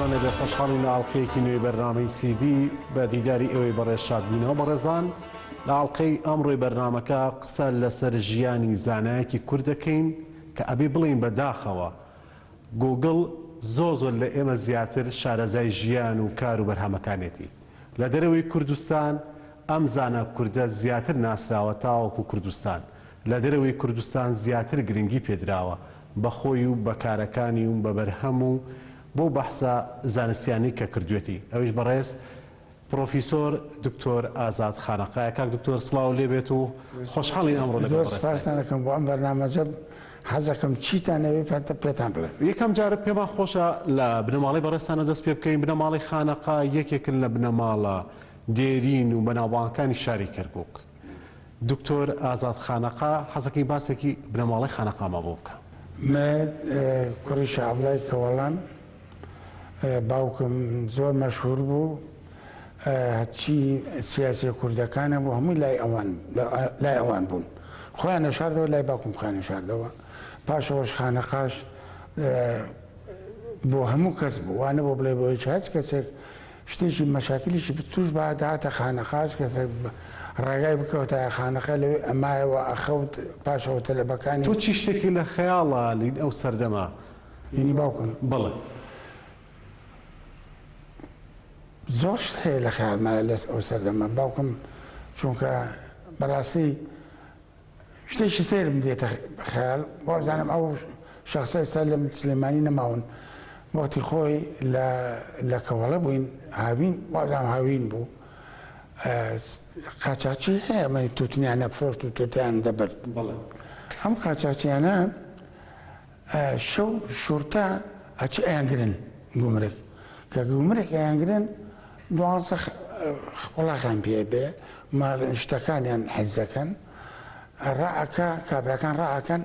بەڕێزتان لەبێ خۆشحاڵین لە ئاڵقەیەکی نوێی بەرنامەی سیڤی بە دیداری ئێوەی بەڕێز شاد بووینەوە. بەڕێزان لە ئاڵقەی ئەمڕۆی بەرنامەکە قسە لەسەر ژیانی زانایەکی کورد دەکەین کە ئەبێ بڵێین بە داخەوە گووگڵ زۆر زۆر لە ئێمە زیاتر شارەزای ژیان و کار و بەرهەمەکانێتی. لە دەرەوەی کوردستان ئەم زانا کوردە زیاتر ناسراوە تاوەکو کوردستان. لە دەرەوەی کوردستان زیاتر گرنگی پێدراوە بە خۆی و بە کارەکانی و بە بەرهەم و بەو بەحسە زانستیانەی کە کردوێتی. ئەویش بەڕێز پڕۆفیسۆر دکتۆر ئازاد خانەقایە. کاک دکتۆر سڵاو لێ بێت و خۆشحاڵین ئەمڕۆ لەگەڵ زۆر بەڕێزتاین. سپاستان ئەکەم بۆ ئەم بەرنامەجە، حەزەکەم چیتان ئەوێ پێتان بڵێم. یەکەم جار پێمان خۆشە لە بنەماڵەی بەڕێزتانەوە دەست پێ بکەین. بنەماڵەی خانەقا یەکێکن لە بنەماڵە دێرین و بەناوبانگەکانی شاری کەرکوک. دکتۆر ئازاد خانەقا، حەزەکەین باسێکی بنەماڵەی خانەقامان بۆ بکە. من کوڕی شا عەبدوڵای کەوەڵام. باوکم زۆر مەشهور بوو هەرچی سیاسیە کوردەکانە بوو هەمووی لای ئەوان لای ئەوان بوون خۆیان نەشاردەوە لای باوکم خۆیان نەشاردەوە پاشەوەش خانەقاش بۆ هەموو کەس بوو وانە بۆ بڵێ بۆ هیچ هەچ کەسێک شتێکی مەشاکلیشی توش بە داهاتە خانەقاش کەسێک ڕێگای بکەوتایە خانەقە لەوێ ئەمایەوە ئەخەوت پاشەوە تەلەبەکانی تۆ چی شتێکی لە خەیاڵە لین ئەو سەردەمە یەنی باوکم؟ بەڵێ. زۆر شت هەیە لە خەیاڵمایە لەس ئەو سەردەمە باوکم چونکە بەڕاستی شتێکی سەیرم دێتە خەیاڵ وابزانم ئەو شخصە ئێستا لە سلێمانی نەماون وەختی خۆی لە لە کەوەڵە بووین هاوین وابزانم هاوین بوو قاچاچی هەیە ئەمە توتنیانە فرۆشت و توتیان دەبرد ئەم قاچاچیانە شەو شورتە ئەچ ئەیانگرن گومرگ کە گومرگ ئەیانگرن دوانزە وڵاخیان پێ بێ ماڵ شتەکانیان حیزەکەن ڕائەکا کابراکان ڕائەکەن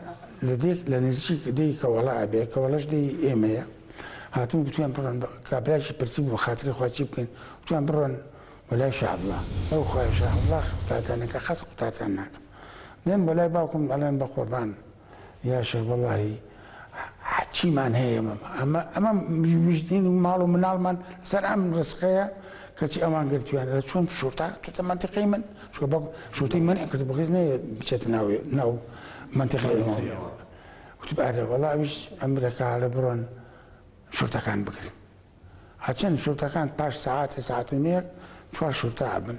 لە دێک لە نزیک دێی کەوەڵە ئەبێ کەوەڵەش دێی ئێمەیە هاتوو گوتیان بڕۆن کابراکی پرسی بوو خاتری خوا چی بکەین گوتیان بڕۆن وەلای شاعەبدوڵا ئەو خوایە شاعەبدوڵا قوتاتانەکە قەس قوتاتان ناکەم دێن بۆ لای باوکم ئەڵێن بە قوربان یاشە وەڵاهی چیمان هەیە ئەمە ئەمە ویژدین و ماڵ و مناڵمان لەسەر ئەم ڕزقەیە کەچی ئەوان گرتویان لە چۆن شورتا چۆتە منتیقەی من چونکە باوک شورتەی مەنع کرد بۆ کەس نەیە بچێتە ناو ناو منتیقەی ئێمە وتم ئەرێ وەڵا ئەویش ئەمرەکە هەڵێ بڕۆن شورتەکان بگرن ئەچن شورتەکان پاش سەعاتێ سەعات و نیوێک چوار شورتە ئەبن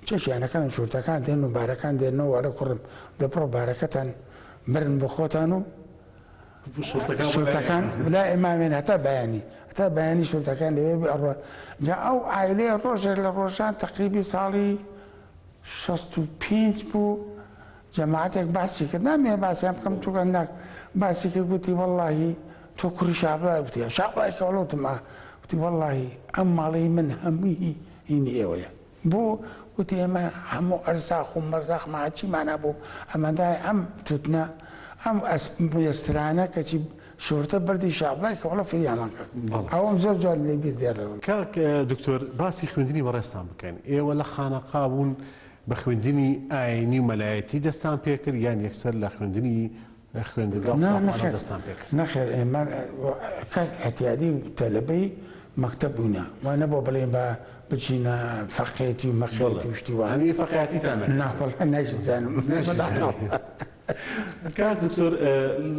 چەکیان ئەکەن و شورتەکان دێن و بارەکان دێنەوە ئەڵێ کوڕم دە بڕۆ بارەکەتان برن بۆ خۆتان و شورتەکان لای ئێماوێن هەتا بەیانی هەتا بەیانی شورتەکان لەوێ ئەڕۆن جا ئەو عایلەیە ڕۆژێک لە ڕۆژان تەقریبی ساڵی 65 بوو جەماعەتێک باسی کرد نامەوێ باسیان بکەم چونکە ناک باسی کرد گوتی وەڵڵاهی تۆ کوڕی شابڵای گوتی شابڵای کەوڵە وتم ئا گوتی وەڵڵاهی ئەم ماڵەی من هەمووی هینی ئێوەیە بۆ گوتی ئێمە هەموو ئەرزاق و مەرزاقمان هەرچیمان هەبوو ئەمەدای ئەم توتنە ئەم ئەسترانە کەچی شورتە بردی شابڵای کەوڵە فریامان کرد ئەوەم زۆر جوان لێ بیر دێڕەوە. کاک دکتۆر باسی خوێندنی بەڕێزتان بکەن ئێوە لە خانەقا بوون بە خوێندنی ئاینی و مەلایەتی دەستان پێکرد یان یەکسەر لە خوێندنی خوێندنگا و نا قوتابخانەوە نەخێر دەستان پێکرد؟ نەخێر ئێمە کاک ئیعتیادی و تەلەبەی مەکتەب بووینە وا نەبووە بڵێین با بچینە فەقێتی و مەقێتی و شتی وا. یانی فەقێیەتیتان نەکرد؟ نا وەڵا نایشزانم. نایشزانی. کاک دکتۆر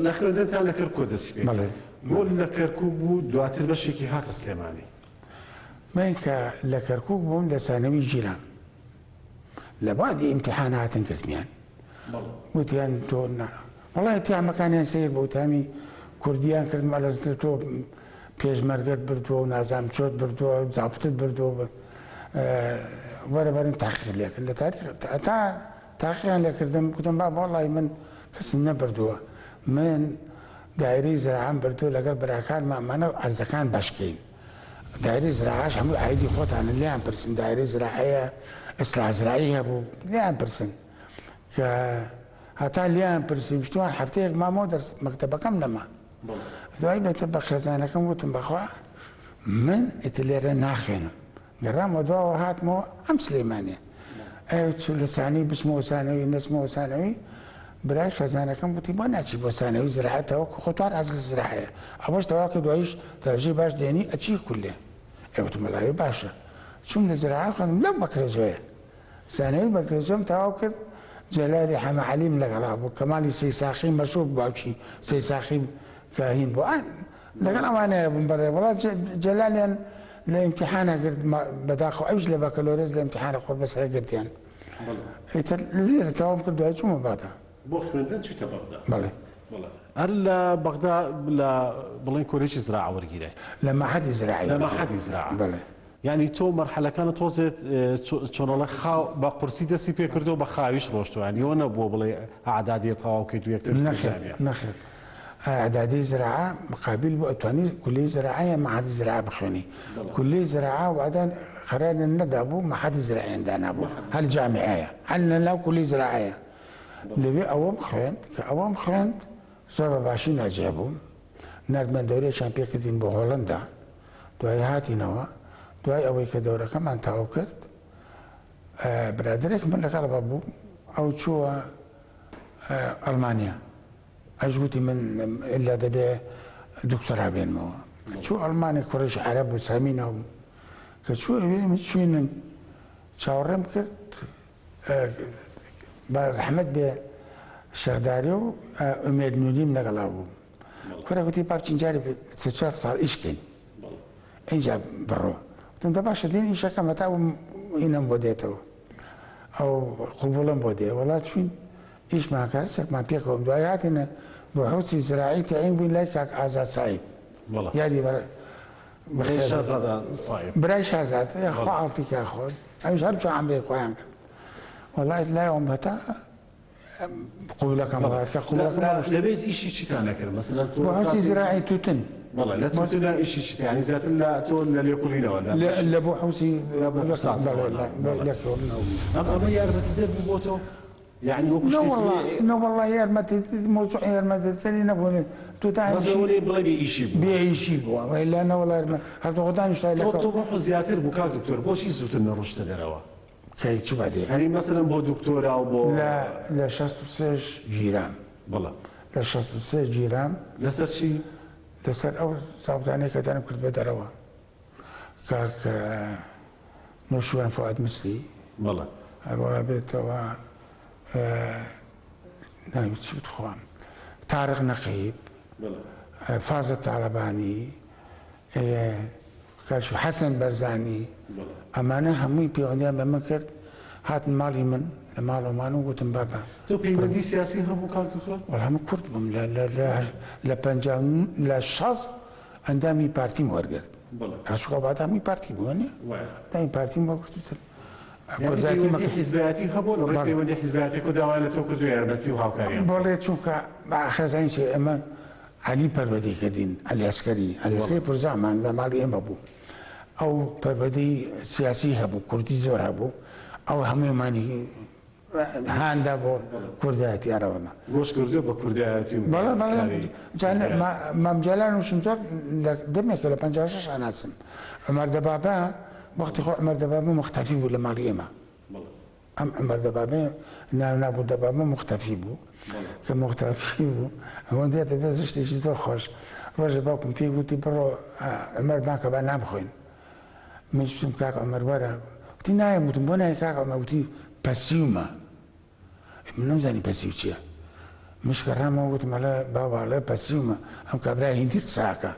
لە خوێندنتان لە کەرکوک دەستی پێکرد؟ بەڵێ. بۆ لە کەرکوک بوو دواتر بەشێکی هاتە سلێمانی؟ من کە لە کەرکوک بووم لە سانەوی گیرام. لە بەعدی ئیمتیحان هاتن گرتمیان گوتیان تۆ نا وەڵای تامەکانیان سەیر بوو تامی کوردیان کردم ئەلەزتر تۆ پێشمەرگەت بردووە و نازام چۆت بردووە زابتت بردووە وەرە بەرن تاقیق لێکرد لە تاریخ تا تاقیقیان لێکردم گوتم با وەڵای من کەسم نەبردووە من دایرەی زراعەم بردووە لەگەڵ براکانمان ئەمانە ئەرزەکان بەشکەین دایرەی زراعەش هەمووی ئایدی خۆتانە لێیان پرسن دایرەی زراعەیە ئیسلاح زراعی هەبوو لێیان پرسن کە هەتا لێیان پرسیم شتوان هەفتەیەک مامەوە دەرس مەکتەبەکەم نەما دوای بێتە بە خێزانەکەم وتم بەخوا من ئیتر لێرە ناخوێنم گەڕامەوە دواوە هاتمەوە ئەم سلەیمانیە ئەو لە سانی بچمەوە سانەوی نەچمەوە سانەوی. برای خێزانەکەم گوتی بۆ ناچی بۆ سانەوی زراعەت تەوەکو خۆ توار حەز لە زراعەیە ئەوەش تەواو کە دواییش دەرەجەی باش دێنی ئەچی کولێ. ئێ وتم وەڵا باشە. چووم لە زراعە خوێندم لەو بەکرەجۆیە. سانەوی بەکرەجۆم تەواو کرد جەلالی حەمە عەلیم لەگەڵا بوو کەمالی سەیساخی مەشهور بوو باوکی سەیساخی کە هین بوو لەگەڵ ئەوانەیە بووم بەڵێ وەڵا جەلالیان لە ئیمتیحانە گرت بەداخەوە ئەویش لە بەکەلۆرێس لە ئیمتیحانە خۆر بەس گرتیان ئیتر لێرە تەواوم کرد دوای چوومە بەغدا. بۆ خوێندن چوویتە بەغدا؟ بەڵێ. بەڵێ. هەر لە بەغدا لە بڵێن کۆلێژی زراعە وەرگیرایت؟ لە مەعهەدی زراعی. لە مەعهەدی زراعە. بەڵێ. یانی تۆ مەرحەلەکانت تۆزێ چۆنەڵێ خاو بە قورسی دەستی پێ کردووە بە خاویش ڕۆشتووە یانی ئەوە نەبووە بڵێ ئەعدادیە تەواو کەیت و یەکسەر بچیتە نەخێر جامیعە. نەخێر ئەعدادی زراعە قابیل بوو ئەتوانی کولیەی زراعە یا مەعهەدی زراعە بخوێنی کولیەی زراعە وادان قەراریان نەدابوو مەعهەدی زراعیان دانابوو هەر جامیعەیە هەر لەناو کولیەی زراعەیە لەوێ ئەوەم خوێند کە ئەوەم خوێند زۆر بە باشی ناجح بووم ناردمان دەورەیەکیان پێکردین بۆ هۆڵەندا دوایی هاتینەوە دوای ئەوەی کە دەورەکەمان تەواو کرد برادەرێک من لەگەڵ بوو ئەو چووە ئەڵمانیا ئەویش گوتی من ئللا دەبێ دکتۆرا بێنمەوە چوو ئەڵمانی کوڕیش عەرەب و سامی ناو کە چوو ئەوێ من چوینن چاوەڕێم کرد بە ڕەحمەت بێ شێخداری و ئومێد نوریم لەگەڵا بوو کورە گوتی با بچین جارێ سێ چوار ساڵ ئیش کەین ئینجا بڕۆ گوتم دە باشە دێن ئیشەکەم هەتا ئەو ئینەم بۆ دێتەوە ئەو قبوڵم بۆ دێ وەڵا چوین ئیشمان کرد سەرمان پێکەوە دوای هاتینە بۆ حوسی زراعی تەعین بووین لای کاک ئازاد سایب یادی بەڕێ برای شازاد خوا عافی کا خۆ ئەویش هەر چوار عەمرێک خۆیان کرد وەڵای لای ئەوم هەتا قبولەکەم ڕات کە قبولەکەم ڕۆشت. لەوێ ئیشی چیتان ئەکرد مەسەلەن تۆ بۆ هەرچی زراعی توتن. بەڵێ لە توتندا ئیشی چیت یانی زیاتر لە تۆ لە لێکۆڵینەوە لە لە بۆ حوسی لە بۆ حوسات بەڵێ لە لێکۆڵینەوە بوو. ئەم ئەمە یارمەتیدەر بوو بۆ تۆ یانی وەکو نە وەڵا شتێکی نە وەڵا یارمەتی مەوزوعی یارمەتیدەری نەبوو تۆ تا بەس ئەمیشی ئەوە لێ بڵێ بێ ئیشی بوو. بێ ئیشی بووە وەیلا نە وەڵا یارمە هەر تۆ خۆ دانیشتای تۆ لەکەو تۆ بۆ حوس زیاتر بوو کاک دکتۆر بۆچی زووتر نەڕۆشتە دەرەوە؟ کەی چ بەدێ؟ یانی مەسەلەن بۆ دکتۆرا و بۆ. لە لە 63 گیرام. بەڵێ. لە 63 گیرام. لەسەر چی؟ لەسەر ئەو زابتانەی کە دەرم کرد بە دەرەوە. کاک نەوشیروان فوئاد مسلی. بەڵێ. هەروەها بێتەوە ناوی چی بوو خوا تارق نەقیب. بەڵێ. فازل تاڵەبانی. کاک حەسەن بەرزانی ئەمانە هەمووی پەیوەندیان بە من کرد هاتن ماڵی من لە ماڵەوەمان و گوتم بابە تۆ پەیوەندی سیاسی هەبوو کاک دکتۆر؟ وەڵا من کورد بووم لە لە لە لە پەنجا لە شەست ئەندامی پارتیم وەرگرت چونکە ئەو باتە هەمووی پارتی بوو وانیە؟ ئەندامی پارتیم وەرگرت و تر کوردایەتی مەکرد. پەیوەندی حیزبایەتی هەبوو لە ڕێی پەیوەندی حیزبایەتیەکەوە داوایان لە تۆ کردووە یارمەتی و هاوکاریان بکەن؟ بەڵێ چونکە خێزانی چی ئێمە عەلی پەروەدەی کردین، عەلی عەسکەری، عەلی عەسکەری پورزامان لە ماڵی ئێمە بوو. ئەو پەروەدەی سیاسی هەبوو، کوردی زۆر هەبوو، ئەو هەموومانی هاندا بۆ کوردایەتی ئەرەوەمە. گۆش کردووە بە کوردایەتی و بەڵێ بەڵێ مام جەلال وشم زۆر لە دەمێکە لە 56 ئەناسم. عومەر دەبابە وەختی خۆ عومەر دەبابە موختەفی بوو لە ماڵی ئێمە. ئەم عومەر دەبابە ناو نابوو دەبابە موختەفی بوو کە موختەفی بوو ئەوەندە دێتە بێ شتێکی زۆر خۆش ڕۆژێ باوکم پێی گوتی بڕۆ عومەر ماکە با نان بخۆین من وتم کاک عومەر وەرە وتی نایەم وتم بۆ نایە کاک عومەر وتی پەسیومە من نەمزانی پەسیو چییە منش گەڕامەوە وتم ئەڵێ بابا ئەڵێ پەسیومە ئەم کابرا هیندی قسە ئەکا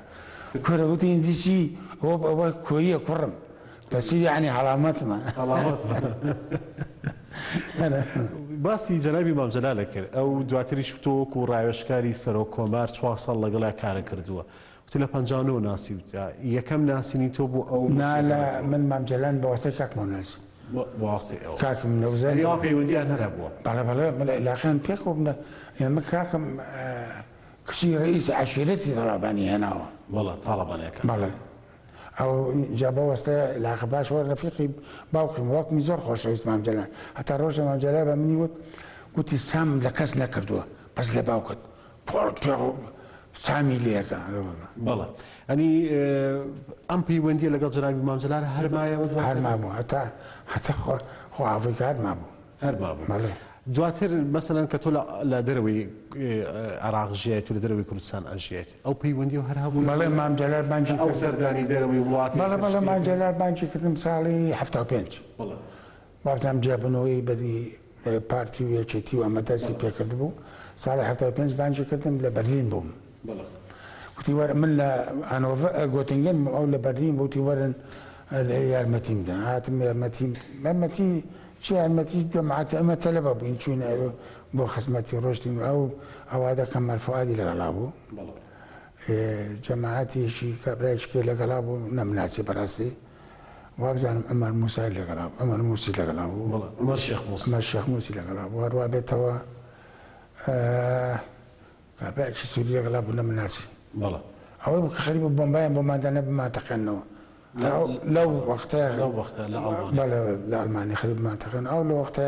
کورە وتی هیندی چی ئەوە ئەوە کۆییە کوڕم پەسیو یەعنی هەڵامەتمە. هەڵامەتمە. باسی جەنابی مام جەلالت کرد ئەو دواتریش تۆ وەکو ڕاوێژکاری سەرۆک کۆمار چوار ساڵ لەگەڵیا کارت کردووە وتی لە 59 ناسیوتە یەکەم ناسینی تۆ بوو ئەو نا لە من مام جەلال بە واسطەی کاکمەوە ناسی بە واسطەی ئەوە کاکم نەوزاد یانی ئەوان پەیوەندیان هەر هەبووە. بەڵێ بەڵێ من عیلاقەیان پێکەوە بوون ئێمە کاکم کچی ڕەئیسی عەشیرەتی تاڵەبانی هێناوە. بەڵێ تاڵەبانیەکان. بەڵێ ئەو جا بەو وەستەیە عیلاقە باش وە ڕەفیقی باوکم باوکمی زۆر خۆشەویست مام جەلال هەتا ڕۆژێ مام جەلال بە منی وت گوتی سامم لە کەس نەکردووە بەس لە باوکت سامی لێکە. بەڵێ ئەنی ئەم پەیوەندیە لەگەڵ جەنابی مام جەلال هەر مایەوە دواتر؟ هەر مابوو هەتا هەتا خوا خوا حافظ هەر مابوو. هەر مابوو. بەڵێ. دواتر مەسەلەن کە تۆ لە دەرەوەی عێراق ژیایت و لە دەرەوەی کوردستان ئەژیایت ئەو پەیوەندی هەر هەبوو؟ بەڵێ مام جەلال بانگی ئەو سەردانی دەرەوەی وڵاتی بەڵێ بەڵێ مام جەلال بانگی کردم ساڵی 75. بەڵێ. وابزانم جیابوونەوەی بەری پارتی و یەکێتی و ئەمە دەستی پێکردبوو. ساڵی 75 بانگی کردم لە بەرلین بووم. بەڵێ. وتی وەرە من لە هانۆڤەر گۆتنگن بووم ئەو لە بەرلین بوو وتی وەرن یارمەتیم بدەن. هاتم یارمەتیم یارمەتی چی یارمەتی جەماعەتی ئەمە تەلەبە بووین چووینە ئەوێ بۆ خزمەتی ڕۆشتین ئەو ئەوادە کەمال فوئادی لەگەڵا بوو. بەڵێ. جەماعەتێکی کابرایەکی کێ لەگەڵا بوو نەمناسی بەڕاستی. وابزانم عومەر موسای لەگەڵا بوو عومەر موسی لەگەڵا بوو. بەڵێ عومەر شێخ موسی. عومەر شێخ موسی لەگەڵا بوو هەروا بێتەوە کابرایەکی سوری لەگەڵا بوو نەمناسی. بەڵێ. ئەوەی بوو کە خەریک بوو بۆمبایان بۆمان دانا بمانتەقێننەوە. لەو وەختە لەو وەختە لە ئەڵمانیا. بەڵێ لە ئەڵمانیا خەریک بمانتەقێنن ئەو لەو وەختە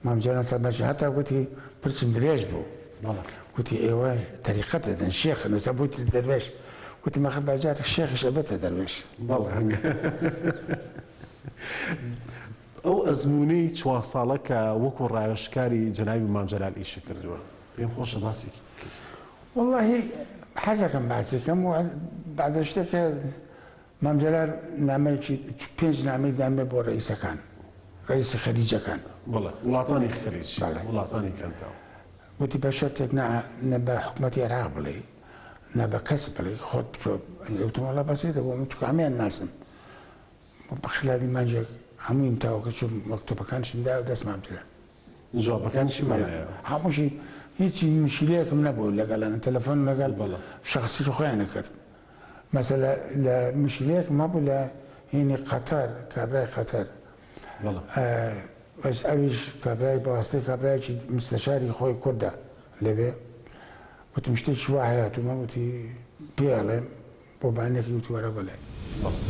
مام جەلال سەربەرزی هەتا گوتی پرچم درێژ بوو. بەڵێ. گوتی ئێوە تەریقەت دەدەن شێخن ئێستا بوویتە دەروێش. گوتم ئەخە باجارێک شێخیش ئەبێتە دەروێش. بەڵێ. ئەو ئەزموونەی چوار ساڵە کە وەکوو ڕاوێژکاری جەنابی مام جەلال ئیشت کردووە پێم خۆشە باسێکی بکەی. وەڵاهی حەزەکەم باسی کەم و بەعزە شتێک هەیە مام جەلال نامەیەکی پێنج نامەی دامێ بۆ ڕئیسەکان ڕئیسی خەلیجەکان. بەڵێ وڵاتانی خەلیج بەڵێ. وڵاتانی کەنداو. وتی بە شەرتێک نا نە بە حکومەتی عێراق بڵێی نە بە کەس بڵێی خۆت بچۆ وتم وەڵا بەسیتە بۆ من چونکە هەموویان ناسم بە خلالی مانگێک هەموویم تەواو کرد چووم مەکتەبەکانیشم دا دەست مام جەلال. جوابەکانیشی بەڵێ هەمووشی هیچی مشکلەیەکم نەبوو لەگەڵیان تەلەفۆن لەگەڵ شەخسی خۆیان کرد مەسەلە لە مشکلەیەکم هەبوو لە هینی قەتەر کابرای قەتەر بەس ئەویش کابرای بەواسطەی کابرایەکی مستەشاری خۆی کوردە لەوێ وتم شتێکی وا هەیە تومە وتی پێ ئەڵێم بۆ بانێکی وتی وەرە بۆ لای. بەڵێ.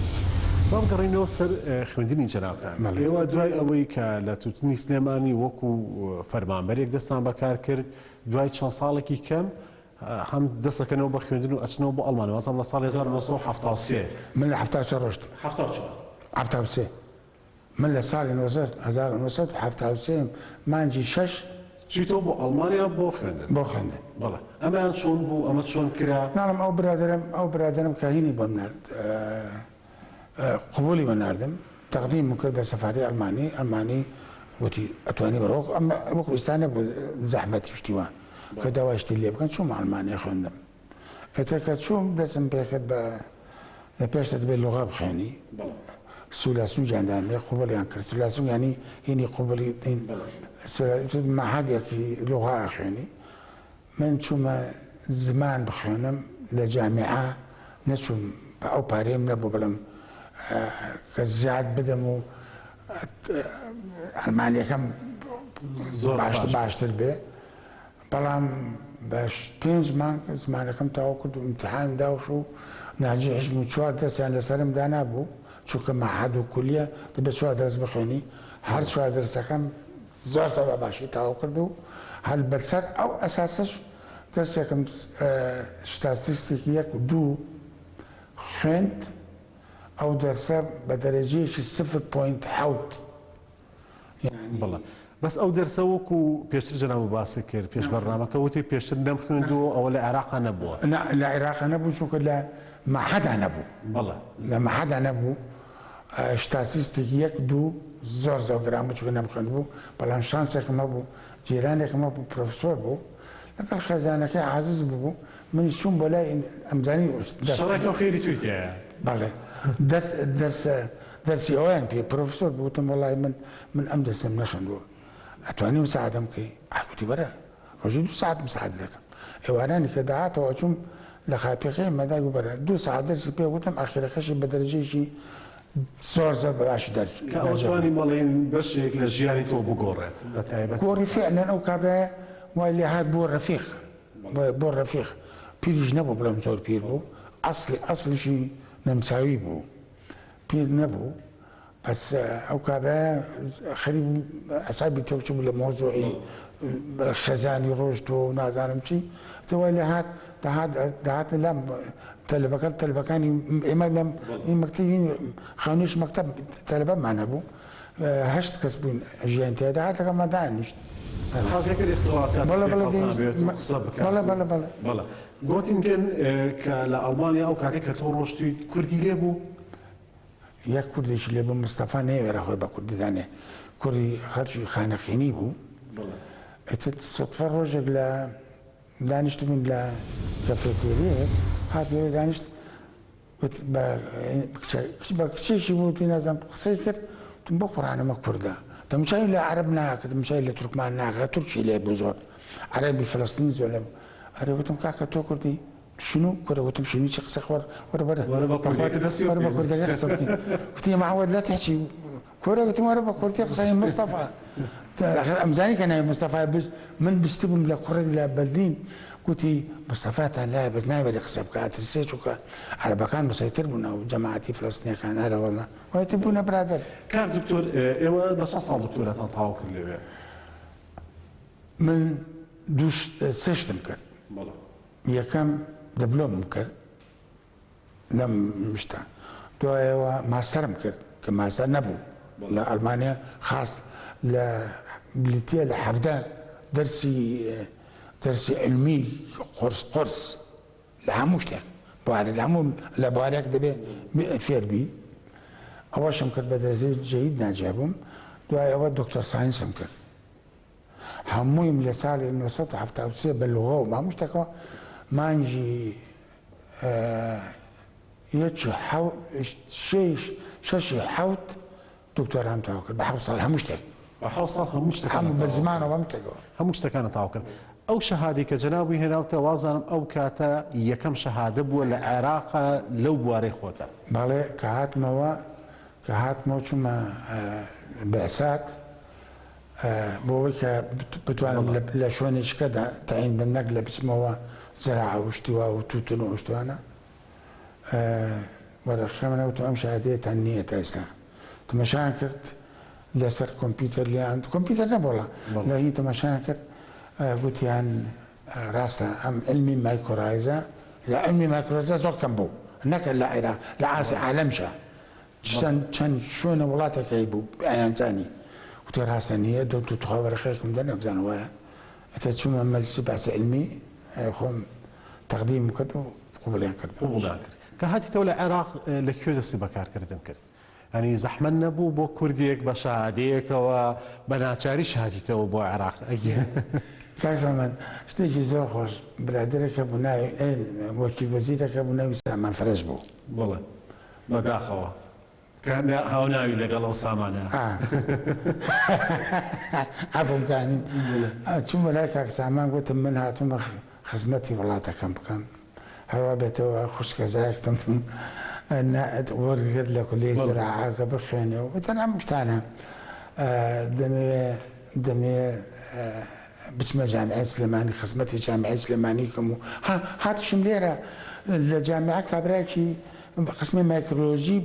با بگەڕێینەوە سەر خوێندنی جەنابتان. بەڵێ. ئێوە دوای ئەوەی کە لە توتنی سلێمانی وەکو فەرمانبەرێک دەستان بە کار کرد، دوای چەند ساڵێکی کەم هەم دەست دەکەنەوە بە خوێندن و ئەچنەوە بۆ ئەڵمانیا، وازانم لە ساڵی 1973. من لە 74 ڕۆشتم. 74. 73. من لە ساڵی 1973 مانگی شەش. چویتەوە بۆ ئەڵمانیا بۆ خوێندن؟ بۆ خوێندن. بەڵێ. ئەمەیان چۆن بوو؟ ئەمە چۆن کرا؟ ناڵم ئەو برادەرەم، ئەو برادەرەم کە هینی بۆم نارد، قبوڵی بۆ ناردم، تەقدیمم کرد بە سەفارەی ئەڵمانی، ئەڵمانی وتی ئەتوانی بڕۆ، وەکو ئیستا نەبوو زەحمەتی شتی وا کە داوای شتی لێ بکەن، چوومە ئەڵمانیا خوێندم. ئیتر کە چووم دەستم پێ کرد بە لە پێشتا دەبێت لوغە بخوێنی سولاسونجیان دانێ قوبڵیان کرد سولاسون یانی هینی قوبڵی مەعهەدێکی لوغە ئەخوێنی من چوومە زمان بخوێنم لە جامیعە نەچووم بە ئەو پارەیەم نەبوو بڵێم کە زیاد بدەم و ئەلمانیەکەم باشتر بێ بەڵام بە پێنج مانگ زمانەکەم تەواو کرد و ئیمتیحانم دا و شوو ناجیحیش بووم چوار دەرسیان لەسەرم دانابوو چونکە مەعهەد و کولیە دەبێت چوار دەرس بخوێنی هەر چوار دەرسەکەم زۆر زۆر بە باشی تەواو کرد و هەر بەسەر ئەو ئەساسەش دەرسێکم ستاتیستیک یەک و دوو خوێند ئەو دەرسە بە دەرەجەیەکی سفر point حەوت یانی. بەڵێ بەس ئەو دەرسە وەکو پێشتر جەنابت باست کرد پێش بەرنامەکە وتی پێشتر نەمخوێندووە ئەوە لە عێراقا نەبووە. نا لە عێراقا نەبوو چونکە لە مەعهەدا نەبوو. بەڵێ. لە مەعهەدا نەبوو Statistik یەک دوو زۆر زۆر گران بوو چونکە نەمخوێندبوو بەڵام شانسێکم هەبوو جیرانێکم هەبوو پرۆفسۆر بوو لەگەڵ خێزانەکەی عازز ببوو منیش چووم بۆ لای ئەمزانی شەڕێکە و خێری توی تیایە. بەڵێ دەرس دەرس دەرسی ئەویان پێ پرۆفسۆر بوو وتم وەڵای من من ئەم دەرسەم نەخوێندووە ئەتوانی مساعدەم بکەی ئای گوتی وەرە ڕۆژی دوو سەعات مساعدە دەکەم ئێوارانی کە داهاتەوە ئەچووم لە قاپیەکەی مەدای گوت بەرە دوو سەعات دەرسی پێ وتم ئاخیرەکەشی بە دەرەجەیەکی زۆر زۆر بە باشی دەر کە ئەوە توانی بەڵێن بەشێک لە ژیانی تۆ بگۆڕێت بە تایبەت گۆڕی فعلەن ئەو کابرایە وای لێهات بووە ڕەفیق بۆ ڕەفیق پیریش نەبوو بڵێم زۆر پیر بوو ئەسڵی ئەسڵیشی نەمساوی بوو پیر نەبوو بەس ئەو کابرایە خەریک بوو حسابی تێکچوو لە مەوزوعی خێزانی ڕۆشتووە و نازانم چی ئیتر وای لێ هات دەهات دەهاتە لام تەلەبەکان تەلەبەکانی ئێمە لەم مەکتەبی خانوویش مەکتەب تەلەبەمان هەبوو هەشت کەس بووین ژیان تیا دەهات لەگەڵمان دانیشت. حەزەکرد اختلاط کات بەڵێ بەڵێ تێکەڵتان دەیویست بێت و قسە بکات بەڵێ و بەڵێ بەڵێ. بەڵێ گۆتینگن کە لە ئەڵمانیا ئەو کاتەی کە تۆ ڕۆشتویت کوردی لێ بوو؟ یەک کوردێکی لێ بوو مستەفا نەیەوێرا خۆی بە کوردی دانێ کوڕی خەڵکی خانەقینی بوو. بەڵێ. ئیتر سوتفە ڕۆژێک لە دانیشتبووین لە کەفێتێریەک هات لەوێ دانیشت وت بە بە کچێکی بوو وتی نازانم قسەی کرد وتم بۆ کوڕانەمە کوردە دەموچاوی لە عەرەب ناکرد دەموچاوی لە تورکمان ناکرد تورکی لێ بوو زۆر عەرەبی فلستینی زۆر لێ بوو ئەرێ وتم کاکە تۆ کوردی شنو کورە وتم شنو چی قسە خوار وەرە وەرە وەرە بە کوردیەکە دەست پێ وەرە بە بکەین. کوردەکە قسە بکەین وتی معود لا تحكي کورە وتم وەرە بە کوردی قسە مستەفا ئەمزانی کە ناوی مستەفا بس من بیستبووم لە کوڕێک لە بەرلین گوتی مستەفاتان لایە بەس ناوێری قسە بکە ئەترسێ چونکە عەرەبەکان مسەیتر بوون و جەماعەتی فلەستینیەکان ئەرەوەڵا وایتر بوونە برادەر. کاک دکتۆر ئێوە بە چەند ساڵ دکتۆراتان تەواو کرد لەوێ؟ من دوو سێ شتم کرد. بەڵێ. یەکەم دبلۆمم کرد لەم شتە دوایەوە ماستەرم کرد کە ماستەر نەبوو لە ئەڵمانیا خاص لە بلیتە لە 17 دەرسی دەرسی علمی قرس قرس لە هەموو شتێک بوارە لە هەموو لە بوارێک دەبێ فێربی ئەوەشم کرد بە دەرجەی جەید ناجح بووم دوای ئەوە دکتۆر ساینسم کرد هەموویم لە ساڵی 1973 بە لغە و هەموو شتێکەوە مانگی یەکی شەش شەشی حەوت دکتۆرام تەواو کرد بە حەوت ساڵ هەموو شتێک. بە حەوت ساڵ هەموو شتەکانت هەموو بە تەواو کرد. زمانەوە هەموو شتێکەوە. هەموو شتەکانت تەواو کرد. ئەو شەهادەی کە جەنابی هێناوتە وابزانم ئەو کاتە یەکەم شەهادە بووە لە عێراقا لەو بوارەی خۆتە. بەڵێ کە هاتمەوە کە هاتمەوە چوومە بعسات بۆ ئەوەی کە بتوانم لە شوێنێکیکەدا تەعین بم نەک لە بچمەوە زراعە و شتی وا و تووتن و ئەو شتانە. وەرەقەکەم نەوتم ئەم شەهادەیەتان نییە تا ئێستا. تەماشایان کرد لەسەر کۆمپیوتەر لێیان کۆمپیوتەر نەبووڵا لە هی تەماشایان کرد گوتیان ڕاستە ئەم علمی مایکۆرایزە لە علمی مایکۆرایزە زۆر کەم بوو نەکە لە عێراق لە ئاست عالەمشە چەند چەند شوێنە وڵاتێک هەیبوو ئەیانزانی وتی ڕاستە نییە دەو تو تخوا وەرەقەیەکم دەنێ بزانە وایە ئەتە چوومە مەجلسی بەعسی علمی خۆم تەقدیمم کرد و قبوڵیان کردم. قبوڵیان کرد. کە هاتیتەوە لە عێراق لە کوێ دەستی بە کارکردن کرد؟ یانی زەحمەت نەبوو بۆ کوردێک بە شەهادەیەکەوە بە ناچاریش هاتیتەوە بۆ عێراق؟ کاک سامان شتێکی زۆر خۆش برادەرێک هەبوو ناوی وەکیل وەزیرێک هەبوو ناوی سامان فەرەج بوو. بەڵێ بەداخەوە کە هاوناوی لەگەڵ ئەو سامانە. عەفوم کانی چوومە لای کاک سامان گوتم من هاتوومە خزمەتی وڵاتەکەم بکەم هەروا بێتەوە خوشکەزایەکتم وەرگرت لە کولیەی زراعەکە بخوێنێ و وتن ئەم شتانە دەمەوێ دەمەوێ بچمە جامیعەی سلێمانی خزمەتی جامیعەی سلێمانی کەم و هاتیشم لێرە لە جامیعە کابرایەکی قسمی مایکرۆلۆژی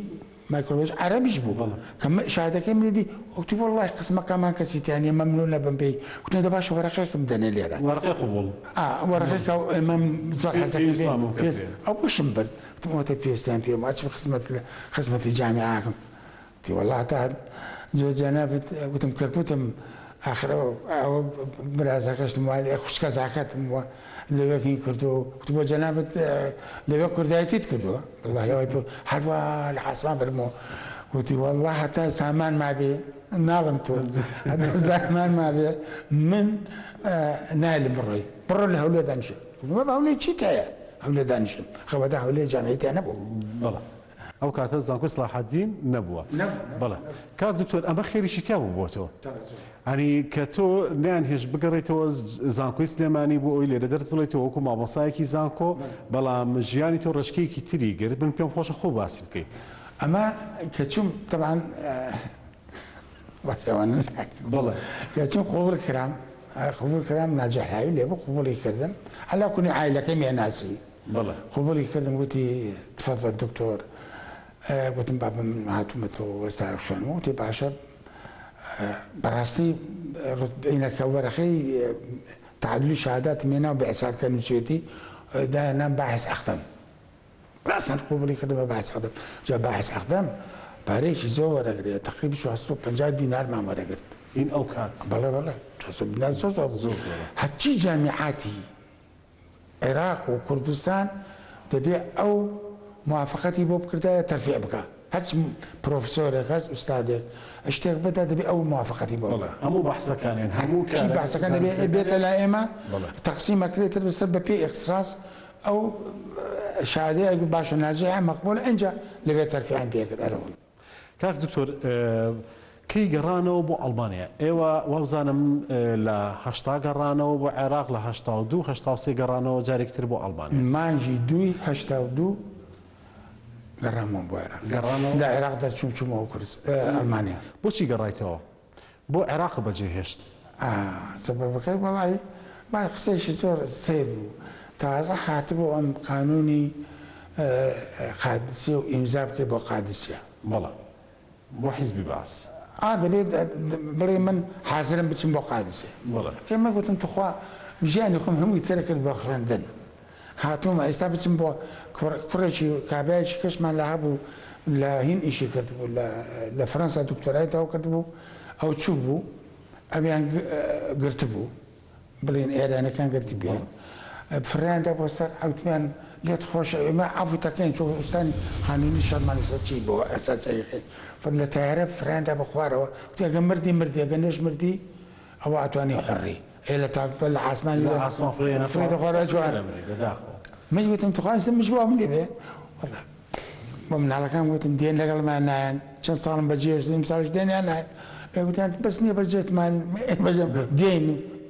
مایکرۆلۆژی عەرەبیش بوو کە شەهادەکەیم لێ دی وتی وەڵڵاهی قسمەکەمان کەسی تیا نییە مەمنوون ئەبم پێی وتم دە باشە وەرەقەیەکم بدەنێ لێرە وەرەقەی قبوڵ ئا وەرەقەی کە ئێمە زۆر حەزەکەین پێویستمان بەو کەسەیە ئەو بۆشم برد وتم ئەوەتە پێویستیان پێم ئەچم خزمەت خزمەتی جامیعەکەم وتی وەڵڵا هەتا جۆ جەنابت وتم کە وتم ئاخر ئەوە برازاکەشتم وا لێ خوشکەزاکەتم وا لەوێ هین کردووە وتم بۆ جەنابت لەوێ کوردایەتیت کردووە وەڵڵاهی ئەوەی پێ هەروا لە عاسمان برمەوە وتی وەڵڵا هەتا سامان مابێ ناڵم تۆ هەتا سامان مابێ من نایلم بڕۆی بڕۆ لە هەولێر دانیشە بابا هەولێر چیت هەیە هەولێر دانیشم خەوەتا هەولێر جامعی تیا نەبوو. بەڵێ ئەو کاتە زانکۆی سڵاحەدین نەبووە. بەڵێ کاک دکتۆر ئەمە خێریشی تیا بوو بۆ تۆ ئەنی کە تۆ نیان هێشت بگەڕێیتەوە زانکۆی سلێمانی بۆ ئەوی لێرە دەرس بڵێیتەوە وەکو مامۆسایەکی زانکۆ بەڵام ژیانی تۆ ڕێچکەیەکی تری گرت من پێم خۆشە خۆ باسی بکەیت. ئەمە کە چووم تەبعەن بەڵێ. کە چووم قبوڵ کرام قبوڵ کرام ناجح لاوی لێ بوو قبوڵی کردم عەلا کونی عایلەکەیم ئەناسی بەڵێ. قبوڵی کردم وتی تفضل دکتۆر گوتم بابە من هاتوومەتەوە ئێستا خوێنم وتی باشە بەڕاستی ڕوتبەینەکە وەرەقەی تعادلی شهاداتم هێنا و بعثات کە نووسیوێتی دایانام باحث ئەقدەم ڕاسان قبوڵی کردم بە باحث ئەقدەم جا باحث ئەقدەم پارەیەکی زۆر وەرەگرێ تقریبا 450 دینارمان وەرەگرت. هین ئەو کات. بەڵێ بەڵێ بنیاد زۆر زۆر بوو. هەرچی جامیعاتی عێراق و کوردستان دەبێ ئەو موافقەتی بۆ بکردایە تەرفیع بکا. هەچ پرۆفسۆرێک هەچ ئوستادێک شتێک بدا دەبێ ئەو موافقەتی بۆ بکا. هەموو بەحسەکانیان هەموو چی بەحسەکان دەبێ بێتە لای ئێمە تەقسیم ئەکرێتر بەسەر بە پێی ئیختساس ئەو شهادەی ئەگو باشە ناجحە مەقبولە ئینجا لەوێ تەرفیعیان پێ کرد ئەرەوە. کاک دکتۆر کەی گەڕانەوە بۆ ئەڵمانیا؟ ئێوە وابزانم لە 80 گەڕانەوە بۆ عێراق، لە 82 83 گەڕانەوە جارێکی تر بۆ ئەڵمانیا. مانگی دووی 82 گەڕامەوە بۆ عێراق. گەڕانەوە؟ لە عێراق دەرچووم چوومەوە کورس ئەڵمانیا. بۆچی گەڕایتەوە؟ بۆ عێراق بەجێهێشت؟ سەبەبەکەی وەڵای با قسەیەکی زۆر سەیر بوو. تازە هاتبوو ئەم قانونی قادسیە و ئیمزا بکەی بۆ قادسیە. بەڵێ بۆ حیزبی بەعس. ئا دەبێت بڵێ من حازرم بچم بۆ قادسیە. بەڵێ. ئێمە گوتم توخوا ژیانی خۆم هەمووی تەرک کرد بۆ خوێندن. هاتوومە ئێستا بچم بۆ کوڕێکی کابرایەکی کەشمان لە هەبوو لە هین ئیشی کردبوو لە فەرەنسا دکتۆرای تەواو کردبوو ئەو چوو بوو ئەویان گرتبوو بڵێن ئێرانەکان گرتبیان فڕیان دا بۆ سەر ئەوتمیان لێت خۆشە ئێمە عەفو تەکەین چۆ ئوستانی قانونی شەڕمان لەسەر چی بۆ ئەساسەکەی فڕ لە تایارە فڕیان دا بە خوارەوە وتی ئەگە مردی مردی ئەگە نەش مردی ئەوە ئەتوانی حڕی ئێ لە تا لە عاسمانی لە عاسمان فڕێنە فڕێتە خوارەوە جوان نەمری بەداخەوە. من وتم توخوا ئێستا مش بۆ ئەم لێ بێ وەڵا بۆ مناڵەکان وتم دێن لەگەڵمان نایەن چەند ساڵم بەجێ هێشتن ئیمساڵیش دێن یان نایەن ئێ وتیان بەس نییە بەجێتمان بەجێم دێین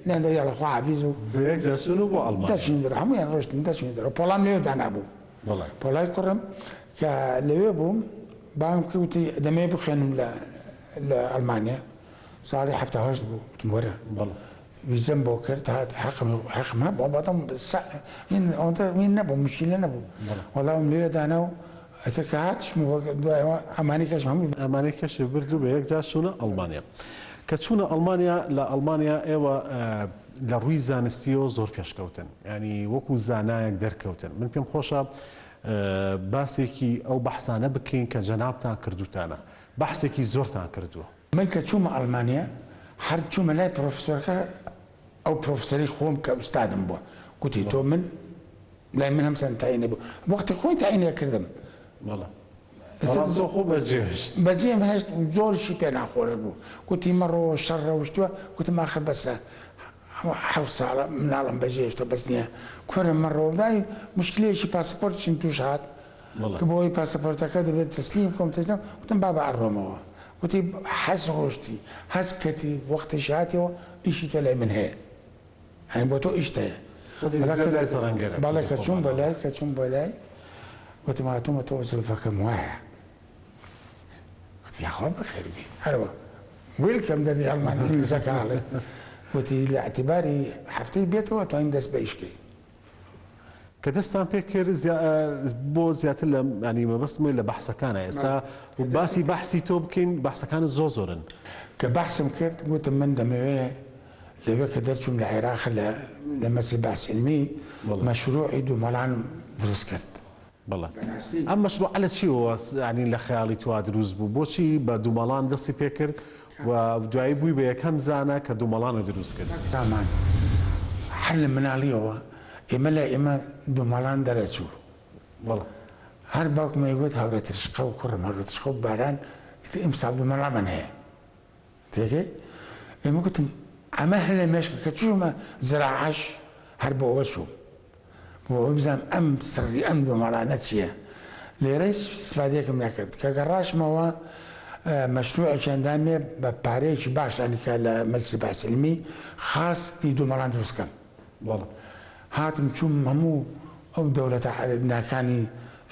لێیان دا یاڵا خوا حافیز و بە یەک جار چوون و بۆ ئەڵمانیا. دەچوین دەرەوە هەموویان ڕۆشتن دەچوین دەرەوە پۆڵام لەوێ دانابوو بەڵێ. پۆڵای کوڕم کە لەوێ بووم بانگم کرد وتی دەمەوێ بخوێنم لە لە ئەڵمانیا ساڵی 78 بوو وتم وەرە بەڵێ. ویزەم بۆ کرد هات حەقم حەقم هەبوو بەڵام هین ئەوەندە هین نەبوو مشکیلە نەبوو وەڵام لەوێ دانا و ئەتر کە هاتیشم دوای ئەوە ئەمانی کەشم هەمووی ئەمانی کەشی برد و بە یەک جار چوونە ئەڵمانیا. کە چوونە ئەڵمانیا لە ئەڵمانیا ئێوە لە ڕووی زانستیەوە زۆر پێشکەوتن یانی وەکو زانایەک دەرکەوتن. من پێم خۆشە باسێکی ئەو بەحسانە بکەین کە جەنابتان کردوتانە. بەحسێکی زۆرتان کردووە. من کە چوومە ئەڵمانیا هەر چوومە لای پرۆفسۆرەکە ئەو پرۆفسەری خۆم کە ئوستادم بووە گوتی تۆ من لای من هەم سەن تەعینی بوو وەختی خۆی تەعینێ کردم. بەڵێ بەڵام تۆ خۆ بەجێهێشت. بەجێم هێشت زۆرشی پێ ناخۆش بوو گوتی مەڕۆ شەڕ ڕەوشتووە گوتم ئاخر بەسە حەوت ساڵە مناڵم بەجێهێشتووە بەس نییە کورە مەڕۆ دای مشکلەیەکی پاسپۆرتشم تووش هات کە بۆی پاسەپۆرتەکە دەبێت تەسلیم بکەم تەسلیم وتم بابە ئەڕۆمەوە وتی حەز ڕۆشتی حەز کەتی وەختیش هاتیەوە ئیشی تۆ لای من هەیە یانی بۆ تۆ ئیشت هەیە بەڵێ کە چووم بۆ لای کە چووم بۆ لای وتم هاتوومە تۆ زولفەکەم وایە وتی یاخوا بەخێر بی هەروە ویلکەم دەردی ئەڵمان ئینگلیزەکە ئەڵێ وتی لە اعتباری هەفتەی بێتەوە توانین دەست بە ئیش کەین. کە دەستتان پێ کرد بۆ زیاتر لە ینی مەبەستم لە بەحسەکانە ئێستا باسی بەحسی تۆ بکەین بەحسەکانت زۆر زۆرن. کە بەحسم کرد گوتم من دەمەوێ لەوێ کە دەرچووم لە عێراق لە لە مەجلس بەحس علمی مەشروعی دوومەڵانم دروست کرد. بەڵێ ئەم مەشروعە لە چیەوە یانی لە خەیاڵی تۆا دروست بوو؟ بۆچی بە دوومەڵان دەستی پێ کرد و دوایی بووی بە یەکەم زانا کە دوومەڵانت دروست کرد؟ کاک سامان هەر لە مناڵیەوە ئێمە لای ئێمە دوومەڵان دەرەچوو. بەڵێ. هەر باوکم ئەیگوت هەورە ترشقە و کوڕم هەورە ترشقە و باران ئیتر ئیمساڵ دوومەڵانمان هەیە. تێگەی؟ ئێمە گوتم ئەمە هەر لە مێشکم کە چوومە زراعەش هەر بۆ ئەوە چووم. بۆ ئەوەی بزانم ئەم سڕی ئەم دوومەڵانە چییە. لێرەش ئیستفادەیەکم نەکرد. کە گەڕاشمەوە مەشروعێکیان دامێ بە پارەیەکی باش ئەنی کە لە مەجلسی بەحس علمی خاص ئی دوومەڵان دروست کەم. بەڵێ. هاتم چووم هەموو ئەو دەولەتە عەرەبناکانی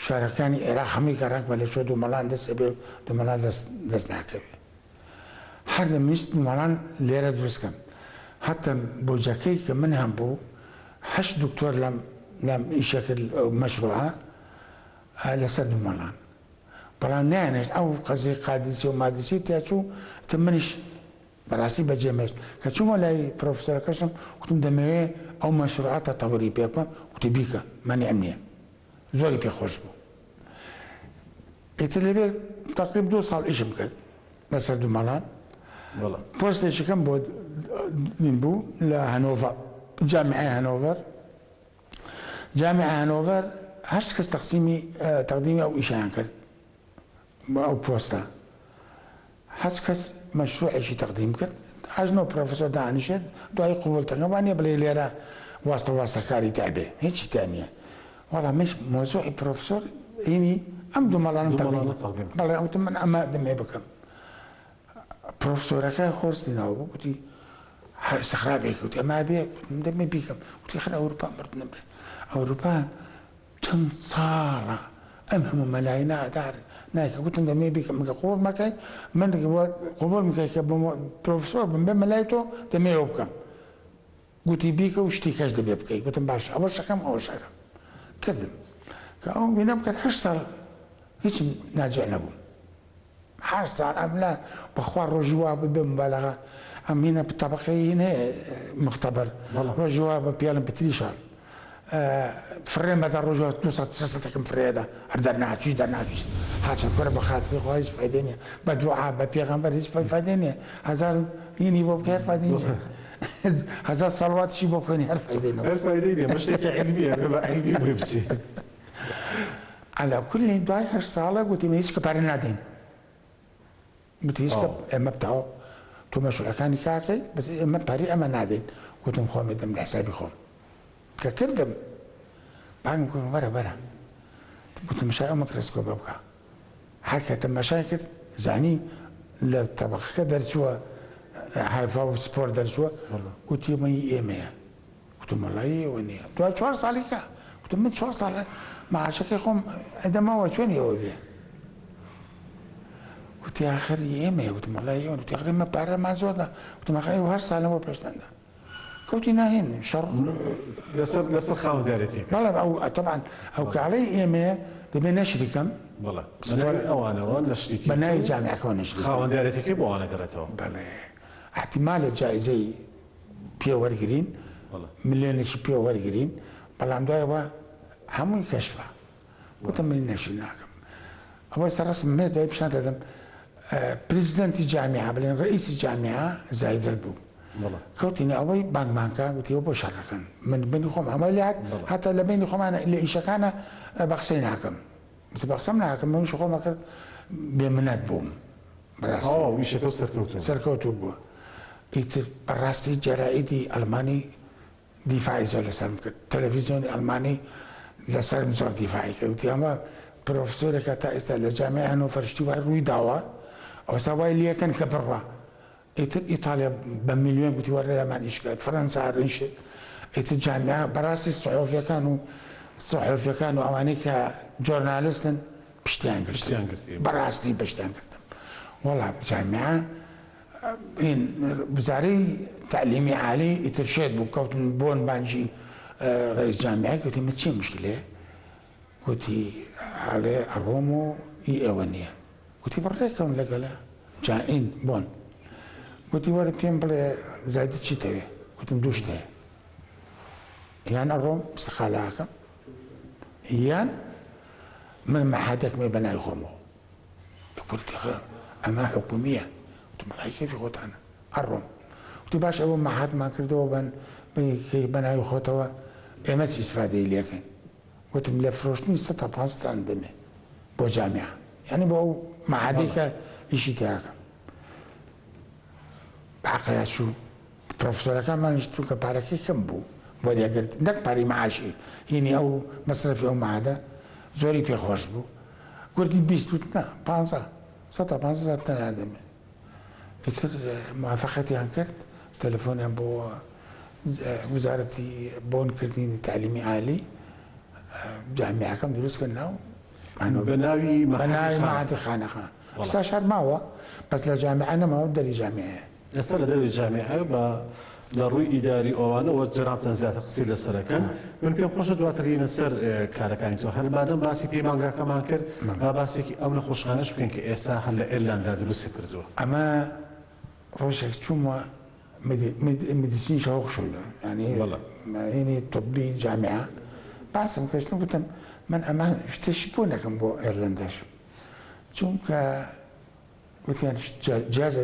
شارەکانی عێراق هەمووی گەڕاکمە لە کوێ دوومەڵان دەست ئەبێ و دوومەڵان دەست دەست ناکەوێ. هەر دەمویست ماڵان لێرە دروست کەم هەتە بۆجەکەی کە من هەم بوو هەشت دکتۆر لەم لەم ئیشە کرد مەشروعە لەسەر دوو ماڵان بەڵام نایانهێشت ئەو قەزیەی قادسی و مادسی تیاچوو ئیتر منیش بەڕاستی بەجێم هێشت کە چوومە لای پرۆفیسۆرەکەشم گوتم دەمەوێ ئەو مەشروعە تەتەوری پێ بکەم گوتی بیکە مانعم نییە زۆری پێ خۆش بوو ئیتر لەوێ تەقریب دوو ساڵ ئیشم کرد لەسەر دوو ماڵان. پۆستێکەکەم بۆ این بوو لە هەنۆڤەر، جامیعەی هەنۆڤەر. جامیعە هەنۆڤەر هەشت کەس تەقسیمی تەقدیمی ئەو ئیشیان کرد بۆ ئەو پۆستە. هەچ کەس مەشروعێکی تەقدیم کرد، ئەژنۆ پرۆفسۆر دانیشێت دوایی قبوڵ تەکەن، وا نییە بڵێ لێرە واستە واستە کاری تا بێ، هیچی تا نییە. وەڵا منیش مەوزوعی پرۆفسۆر هینی ئەم دوو مەڵانم تەقدیم کرد. بەڵێ وتم من ئەمە دەمەوێ بکەم. پرۆفسۆرەکە خۆستی ناو بوو، گوتی هەر ئیستخرابێک وتی ئەمە بێ، گوتم دەمێ بیکەم. وتی خەر ئەوروپا مردنم بێ، ئەوروپا چەند ساڵە ئەم هەموو مەلای نادار نایکە. گوتم دەمێ بیکەم، مگە قبوڵ مەکەی من قبوڵ مکەی کە پرۆفسۆر بم بێ مەلای تۆ دەمێ ئەو بکەم. گوتی بیکە و شتی کەش دەبێ بکەی. گوتم باشە ئەوەش ئەکەم ئەوەش ئەکەم. کردم کە ئەو بینە بکات 8 ساڵ هیچم ناجع نەبوو. 8 ساڵ ئەم لا بەخوا ڕۆژی وا بوو بێ مبالغە ئەم هینە تەبەقەی هین هەیە مختبر ڕۆژی وا بە پیاڵم پتریشان فڕێم بەدا ڕۆژی وا 200 300 فڕێدا هەر دەرناچووی دەرناچووی هاچە کوڕە بە خاتری خوا هیچ فایدەی نییە بە دوعا بە پێغەمبەر هیچ فایدەی نییە هەزار هینی بۆ بکە هەر فایدەی نییە هەزار سەڵواتیشی بۆ بخوێنی هەر فایدەی نەبوو. هەر فایدەی نییە مەشتێکی عیلمییە بە عیلمی بۆی بچێ. عەلا کولی دوای هەشت ساڵە گوتی من هیچ کە پارە نادەین. گوتی هیچ کە ئێمە بتەوە تۆ مەشروعەکانی کاکەی بەس ئێمە پارەی ئەمە نادەین. گوتم خۆم دەم لە حسابی خۆم. کە کردم بانگم کردم وەرە وەرە. گوتم شای ئەو مەکرەسکۆپە بکە. هەر کە تەماشای کرد زانی لە تەبەقەکە دەرچووە هایفا و سپۆر دەرچووە. گوتی ئەمە هی ئێمەیە. گوتم وەڵای ئێوە نییە. دوای چوار ساڵی کە گوتم من چوار ساڵە معاشەکەی خۆم ئەدەمەوە چۆن ئێوە بێ. گوتی ئاخر ئێمەیە. گوتم وەڵای ئێوە. گوتی ئاخر ئێمە پارەمان زۆر دا. گوتم ئاخر ئێوە هەر ساڵە بۆ پێشتاندا. کەوتی ناهێن شەڕ لەسەر لەسەر خاوەندارێتیەکە. بەڵێ ئەو تەبعەن ئەو کاڵەی ئێمەیە دەبێ نەشری کەم. بەڵێ بە ناوی ئەوانەوە نەشری بە ناوی جامیعەکەوە نەشری کەم. خاوەندارێتیەکەی بۆ ئەوان ئەگەڕێتەوە. بەڵێ ئیحتیمالە جایزەی پێ وەرگرین ملیۆنێکی پێ وەرگرین بەڵام دوایەوە هەمووی کەشفە. گوتم من نەشری ناکەم. ئەوە ئێستا ڕەسمم هەیە دوای پیشان دەدەم. پرزیدەنتی جامیعە بڵێن ڕئیسی جامیعە زایدل بوو. کەوتینە ئەوەی بانگمان کە گوتی ئەوە بۆ شەڕەکەن. من بینی خۆم ئەمە لێ هات هەتا لە بینی خۆمان لە ئیشەکانە بە قسەی ناکەم. گوتی بە قسەم ناکەم منیش خۆمە کرد بێ منەت بووم. بەڕاستی ئیشەکە سەرکەوتوو سەرکەوتوو بووە. ئیتر بەڕاستی جەرائیدی ئەڵمانی دیفاعی زۆر لەسەرم کرد. تەلەفیزیۆنی ئەڵمانی لەسەرم زۆر دیفاعی کرد. وتی ئەمە پرۆفسۆرێکە تا ئێستا لە جامیعەی هەنۆفەر شتی وای ڕووی داوە، ئەوسا وای لێکەن کە بڕوا. ئیتر ئیتالیا بە ملیۆن گوتی وەرە لەمان ئیش کە، فەرەنسا ئیش. ئیتر جامیعە بەڕاستی سحۆفیەکان و سحۆفیەکان و ئەوانەی کە جۆرنالیستن پشتیان گرتم. بەڕاستی پشتیان گرتم. وەڵا جامیعە این وزارەی تەعلیمی عالی ئیتر شێت بوو کەوتن بۆن بانگی ڕئیس جامیعە گوتی من چی مشکلەیە؟ گوتی ئەڵێ ئەڕۆم و ئی ئێوە نییە. گوتی بڕێکەون لەگەلە جائین بۆن. گوتی وەرە پێم بڵێ زایدە چی تەوێ؟ گوتم دوو شت هەیە، یان ئەڕۆم ئیستقالە ئەکەم یان من مەحادێکم هەیە بە ناوی خۆمەوە. گوتی ئەمە حکومییە. گوتم وەڵای کەیفی خۆتانە ئەڕۆم. گوتی باش ئەوە مەحادمان کردەوە بەن بە ناوی خۆتەوە ئێمە چی ئیسفادەی لێکەین؟ گوتم لە فرۆشتنی 100 تا 500 تان دەمێ بۆ جامیعە، یعنی بۆ ئەو مەعادەی کە ئیشی تیاکەم. بە عەقڵیا چوو. پرۆفسۆرەکانمانیش چونکە پارەکەی کەم بوو وەریەگرت، نەک پارەی معاشی هینی ئەو مەسرەفی ئەو مەعادە زۆری پێخۆش بوو. گوتی 20 وت نا 15 100 تا 15 تان دەمێ. ئیتر موافقەتیان کرد، تەلەفۆنیان بۆ وزارەتی بۆنکردنی تەعلیمی عالی جامیعەکەم دروست کرد ناو بە ناوی بە ناوی مەعهەدی خانەقا. ئێستاش هەر ماوە بەس لە جامیعە نەماوە، دەری جامیعەیە. ئێستا لە دەرەوەی جامیعە بە لە ڕووی ئیداری ئەوانەوە جەنابتان زیاتر قسەی لەسەرەکەن. من پێم خۆشە دواتر یێنە سەر کارەکانی تۆ. هەر مادەم باسی پەیمانگاکەمان کرد با باسێکی ئەو نەخۆشخانەش بکەین کە ئێستا هەر لە ئێرلاندا دروستی کردووە. ئەمە ڕۆژێک چوومە مدیسین هۆخشولە یعنی هینی طبی جامیعە باسم کردن گوتم من ئەمە شتێکی بۆ نەکەم بۆ ئێرلەندەش، چونکە وتیان جیازە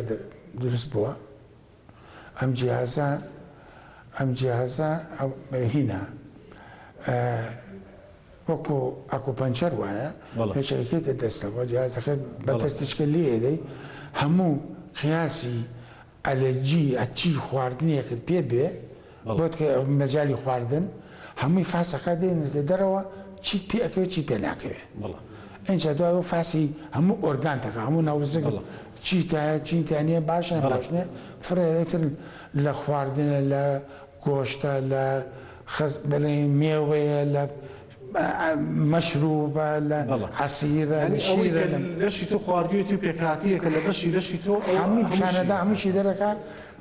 دروست بووە. ئەم جیهازە ئەم جیهازە هینە وەکو ئاکوپەنچەر وایە، یەکێکێتە دەستەوە جیهازەکە بە دەستیچکە لێدەی هەموو قیاسی ئەلەرجی هەرچی خواردنێکت پێ بێ بۆت کە مەجالی خواردن هەمووی فاسەکە دێنێتە دەرەوە چیت پێ ئەکەوێ چی پێ ناکەوێ ئینجا دوای ئەوە فاسی هەموو ئۆرگان دەکا هەموو ناوزگ چی تایە چی تیا نییە باشە یان باش نییە فرە ئیتر لە خواردنە لە گۆشتە لە خەز بڵێین مێوەیە لە مەشروبە لە عەسیرە لە شیرە لە لەشی تۆ خواردوێتی و پێکهاتەیەکە لە بەشی لەشی تۆ هەمووی پیشانەدا هەمووشی دەرەکا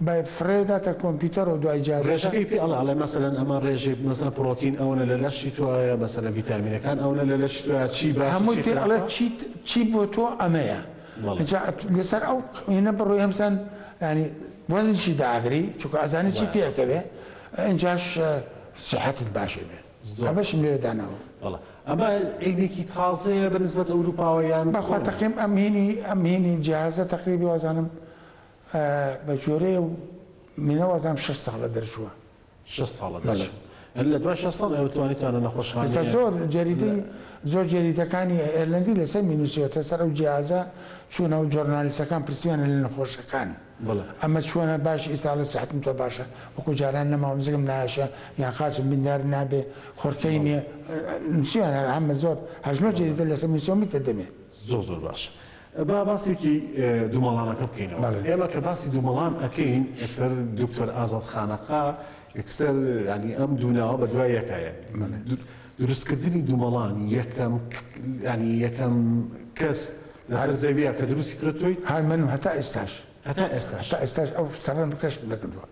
بە فڕێداتە کۆمپیوتەرەوە دوای جیازەکە. ڕێژەکەی پێ ئەڵێ ئەڵێ مەسەلەن ئەمە ڕێژەی مەسەلەن پڕۆتین ئەوەنە لە لەشی تۆیە مەسەلەن ڤیتامینەکان ئەوەنە لە لەشی تۆیە چی باشە هەمووی چی پێ ئەڵێ خراپە. چیت چی بۆ تۆ ئەمەیە ئینجا لەسەر ئەو هینە بڕۆی هەمسان یانی وەزنیشی دائەگری چونکە ئەزانی چی پێ ئەکەوێ ئینجاش سیحەتت باش ئەبێ. ئەمەشم لێ داناوە. بەڵێ ئەمە عیلمێکی تازەیە بە نسبەت ئەوروپاوە یان بەخوا تەقیم ئەم هینی ئەم هینی جیهازە تەقریبی وازانم بە جۆرەیە و منە وازانم شەش ساڵە دەرچووە. شەش ساڵە دەرچووە. یانی لە دوای شەش ساڵ ئێوە توانیتانە نەخۆشخانەیە. ئێستا زۆر جەریدەی زۆر جەریدەکانی ئێرلەندی لەسەر می نووسیوەتە سەر ئەو جیهازە چوونە و جۆرنالیستەکان پرسیویانە لە نەخۆشەکان. ئەمە چۆنە باش ئیستا ئەڵێ سحەتم زۆر باشە وەکو جاران نەماوم زگم نایەشە یان قاچم بریندار نابێ خۆرکەی نیە نوسیویانە هەمە زۆر هەژنۆ جەریدە لەسەر نوسیوە میتە دەمێ. زۆر زۆر باش با باسێکی دوومەڵانەکە بکەینەوە ئێمە کە باسی دوومەڵان ئەکەین یەکسەر دکتۆر ئازاد خانەقا یەکسەر ینی ئەم دوو ناوە بە دوای یەکایە دروستکردنی دوومەڵان یەکەم ینی یەکەم کەس لەسەر زەویە کە دروستی کرد تۆیت؟ هەر منم هەتا ئێستاش. هەتا ئێستاش؟ هەتا ئێستاش ئەو سەڕەم کەشف نەکردووە.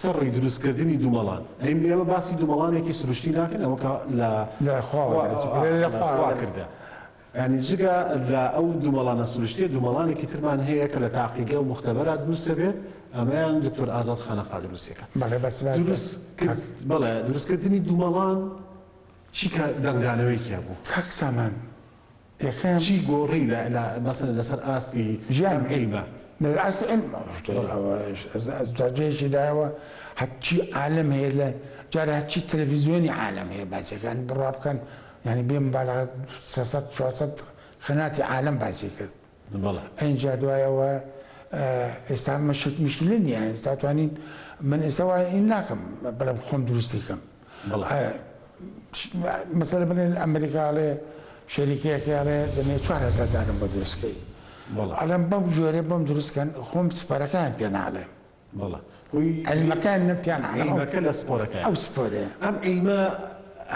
سڕی دروست کردنی دومەڵان. ئەی ئێمە باسی دومەڵانێکی سروشتی ناکەین ئەوە کە لە لە خواوە دەرەچێت. لە خوا کردە. یانی جگە لە ئەو دومەڵانە سروشتیە دومەڵانێکی ترمان هەیە کە لە تاقیگە و موختەبەرا دروست دەبێت ئەمەیان دکتۆر ئازاد خانەخوا دروستی کات. بەڵێ بەس دروست کرد بەڵێ دروست کردنی دومەڵان چی کە دەنگدانەوەیەکی هەبوو؟ کاک سامان یەکەم. چی گۆڕی لە لە مەسەلەن لەسەر ئاستی ژیان ئەم عیلمە؟ لە ئاستی عیلم ئەوە جێیەکی دایەوە هەرچی عالەم هەیە لە جارێ هەرچی تەلەفیزیۆنی عالەم هەیە باسیەکان بڕوا بکەن یانی بێ مبالغە 300 400 قەناتی عالەم باسی کرد ئینجا دوایەوە ئێستا مشک مشکلە نییە ئێستا توانین من ئێستا وای این ناکەم بڵێم خۆم دروستی کەم مەسەلە بڵێن ئەمریکا ئەڵێ شەریکەیەکە ئەڵێ دەمێ 4000 دارم بۆ دروست کەی ئەڵێم بەم جۆرە بۆم دروست کەن خۆم سپەرەکەیان پێ ناڵێم بەڵێ خۆی عیلمەکەیان نە پێیان ناڵێم عیلمەکە لە سپۆرەکەیە ئەو سپۆرەیە. ئەم عیلمە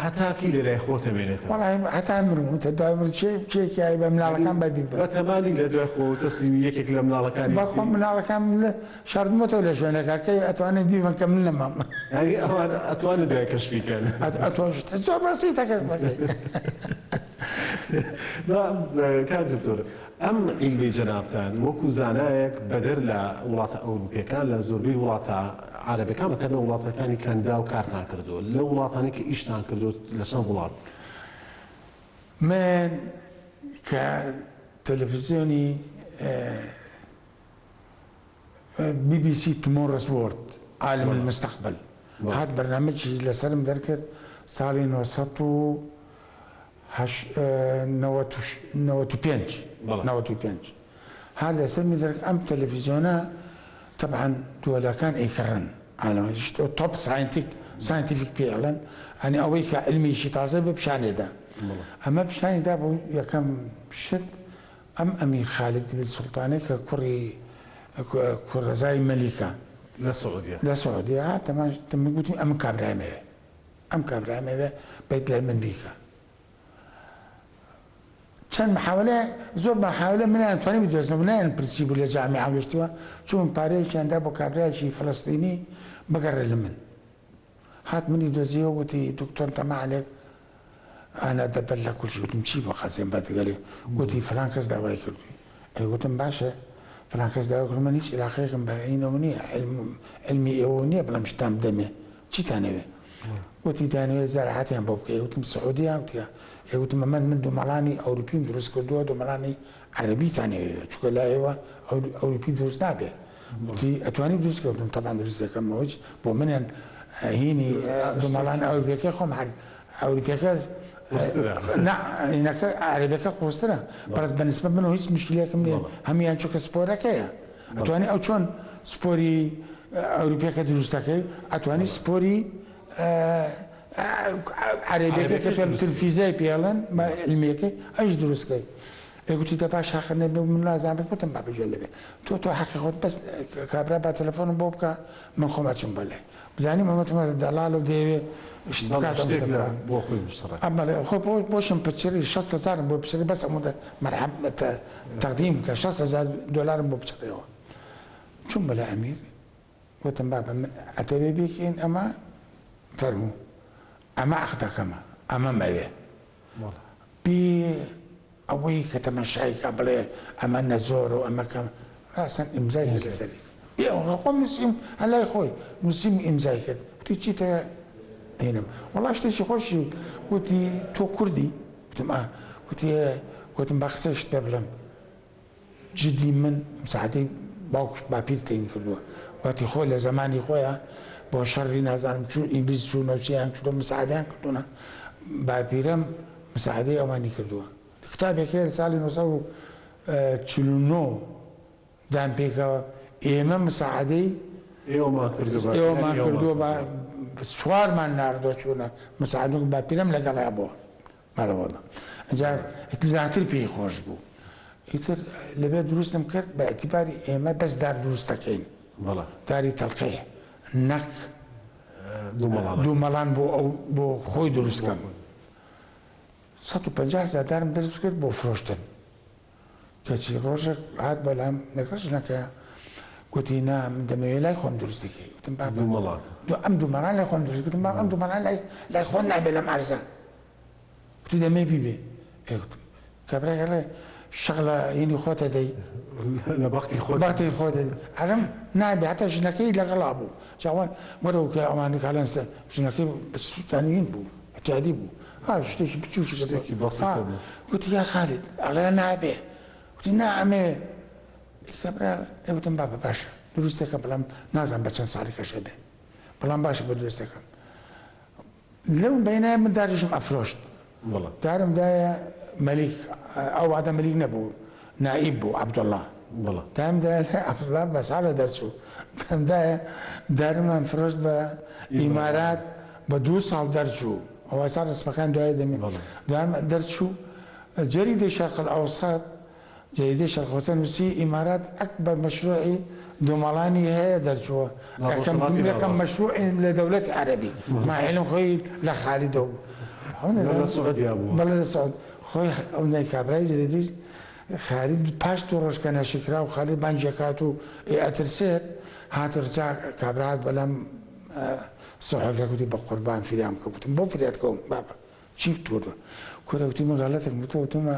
هەتا کەی لە لای خۆت ئەمێنێتەوە؟ وەڵای هەتا مرم تا دوای مرم کێ کێ کێ بە مناڵەکان بە بیبەن. بە تەمانی لە دوای خۆ تەسلیمی یەکێک لە مناڵەکانی بەخوا بکەی؟ مناڵەکانم لە شاردمەتەوە لە شوێنێکا کەی ئەتوانێ بیبەن کە من نەمام. یانی ئەوان ئەتوانن دوای کەشفی کەن. ئەتوان زۆر بەسیتە کەشفەکەی. با کاک دکتۆر ئەم عیلمەی جەنابتان وەکو زانایەک بەدەر لە وڵاتە ئەوروپیەکان لە زۆربەی وڵاتە عەرەبەکان بەتایبەت وڵاتەکانی کەنداو کارتان کردووە لەو وڵاتانەی کە ئیشتان کردووە لە چەند وڵات؟ من کە تەلەفزیۆنی بی بی سی Tomorrow's World، عالم المستقبل، هات بەرنامەکی لەسەرم دەرکرد ساڵی 995 95 هات لەسەرمی دەرکرد ئەم تەلەفیزیۆنە تەبعەن دووەلەکان ئەیکڕن top scientific scientific پێ ئەڵێن ئەنی ئەوەی کە علمیشی تازە بێ پیشانێدا ئەمە پیشانی دابوو یەکەم شت ئەم ئەمیر خالید بن سوڵتانەی کە کوڕی کوڕەزای مەلیکە. لە سعودیە. لە سعودیە هات تەماش من گوتم ئەم کابرای مەوێ ئەم کابرای مەوێ بێت لای من بیکە. چەند محاولە زۆر محاولە منیان توانی بدۆزنەوە منیان پرسی بوو لە جامیعە و لە شتوە چوون پارەیەکیان دا بۆ کابرایەکی فلستینی بگەڕێ لە من. هات منی دۆزیەوە گوتی دکتۆر تەماع عليك انا دبر لك كل شيء گوتم چی بۆ خەزێم بەدگەلێ گوتی فلان کەس داوای کردووی ئەی گوتم باشە فلان کەس داوای کرد من هیچ علاقەیەکم بە ئینەوە نییە علمی ئێوە نییە بڵێم شتان بدەمێ چیتانەوێ گوتی دانەوێ زراعەتیان بۆ بکەی وتم سعودیە وتیا ئێ وتم من من دومەڵانی ئەوروپیم دروست کردووە دومەڵانی عەرەبیتانەوێ چونکە لای ئێوە ئەوروپی دروست نابێ. وتی ئەتوانی دروست کە؟ وتم تەبعەن دروست دەکەم، هیچ بۆ منیان هینی دومەڵان ئەوروپیەکە خۆم هەر ئەوروپیەکە نا هینەکە عەرەبیەکە قورسترە، بەس بە نسبەت منەوە هیچ مشکلێکم نییە، هەموویان چونکە سپۆرەکەیە. ئەتوانی ئەو چۆن سپۆری ئەوروپیەکە دروست دەکەی، ئەتوانی سپۆری عەرەبیەکە کە پێم تلفیزای پێڵێن علمیەکەی ئەویش دروست کەی. ئێ گوتی دە باش حەقت نەبێ من نازانم. گوتم بابە گوێ لێ بێ تۆ تۆ حەقی خۆت بەس کابرا با تەلەفۆنم بۆ بکە من خۆم ئەچم بۆ لای. بزانیم ئەمە تۆ دەڵاڵ و دەیەوێ شت بکات ئەم شتێک لە بۆ خۆی بسڕێ. ئەمەڵێ خۆ بۆشم پچڕی 6 هەزارم بۆ پچڕی بەس ئەمەندە مەرحەب تەقدیم کە 6 هەزار دۆلارم بۆ پچڕیەوە. چووم بەلای ئەمیر گوتم بابە من ئەتەوێ بیکەین ئەمە؟ فەرموو ئەمە عەقدەکەمە ئەمەم ئەوێ. بێ ئەوەی کە تەماشای کا بڵێ ئەمە نەزۆر و ئەمە کەم، ڕاستن ئیمزای کرد لەسەری. بێ ئەوە خۆم نووسیم هەر لای خۆی نووسیم ئیمزای کرد. گوتی چیتە هینم؟ وەڵا شتێکی خۆشی وت. گوتی تۆ کوردی؟ گوتم ئا. گوتی گوتم با قسەیشت پێ بڵێم. جدی من مساعدەی باوک باپیر تەین کردووە. وەتی خۆی لە زەمانی خۆیان بۆ شەڕی نازانم چوو ئینگلیز چوونەوە چیان کردووە مساعدەیان کردوونە. باپیرەم مساعدەی ئەوانی کردووە. کتابێک هەیە لە ساڵی 949 دان پێکەوە ئێمە مساعدەی ئێوەمان کردووە ئێوەمان کردووە بە سوارمان ناردووە چوونە مساعدە باپیرەم لەگەڵیا بووە. بەڵێ وەڵا ئینجا زیاتر پێی خۆش بوو. ئیتر لەبێ دروستم کرد بە ئیعتیباری ئێمە بەس دار دروست دەکەین، داری تەلقیح نەک دوومەڵان بۆ ئەو بۆ خۆی دروست کەم. 150 هەزار دارم دروست کرد بۆ فرۆشتن. کەچی ڕۆژێک هات بەلام لەگەڵ ژنەکە گوتی نا من دەمەوێ لای خۆم دروستی کەی. گوتم بابا ئەم دوومەڵان لای خۆم دروست. گوتم بابا ئەم دوومەڵان لای خۆم نابێ لەم عەرزە. گوتی دەمەوێ بیبێ. ئێ گوتم کابرای ئەڵێ شەغلە هینی خۆتە دەی لە بەختی خۆت بەختی خۆت دەی. ئەرم نابێ هەتا ژنەکەی لەگەڵا بوو. چاوان وەرەو کە ئەوانەی کاڵێن ژنەکەی سوتانین بوو اعتیادی بوو. ها شتێکی بچووکی شتێکی بەسیتە بوو. گوتی یا خالد ئەڵێ نابێ. گوتی نا ئەمەوێ. کابرا گوتم بابە باشە دروستەکەم بەڵام نازانم بە چەند ساڵی کەشە بێ بەڵام باشە بۆ دروستەکەم. لەو بەینای من داریشم ئەفرۆشت. دارم دایە مەلیک ئەو وادە مەلیک نەبوو نائیب بوو عەبدوڵڵا. دارم دایە لای عەبدوڵڵا بە ساڵێ دەرچوو. دارم دایە دارمان فرۆشت بە ئیمارات بە دوو ساڵ دەرچوو. ئەوە ساڵ ڕسمەکان دوای دەمێ دارم دەرچوو. جەریدەی شەرق الئەوسەت جەریدەی شەرق الئەوسەت نووسی ئیمارات ئەکبەر مەشروعی دومەڵانی هەیە دەرچووە. یەکەم مەشروعی لە دەولەتی عەرەبی. مع علم خۆی لە خالیدەوە بوو. لە سعودیا بوو. بەڵێ لە سعود. خۆی ئەو کابرای جەریدەی خالید پاش دوو ڕۆژ کە نەشکرا و خالید بانگی ئەکات و ئەترسێت هات ڕجا کابرا هات بەلام سەحەفێک وتی بە قوربان فریام کە. گوتم بۆ فریات کەوم بابە چی کردووە؟ کورە وتی من غەڵەتێکم وتووە وتومە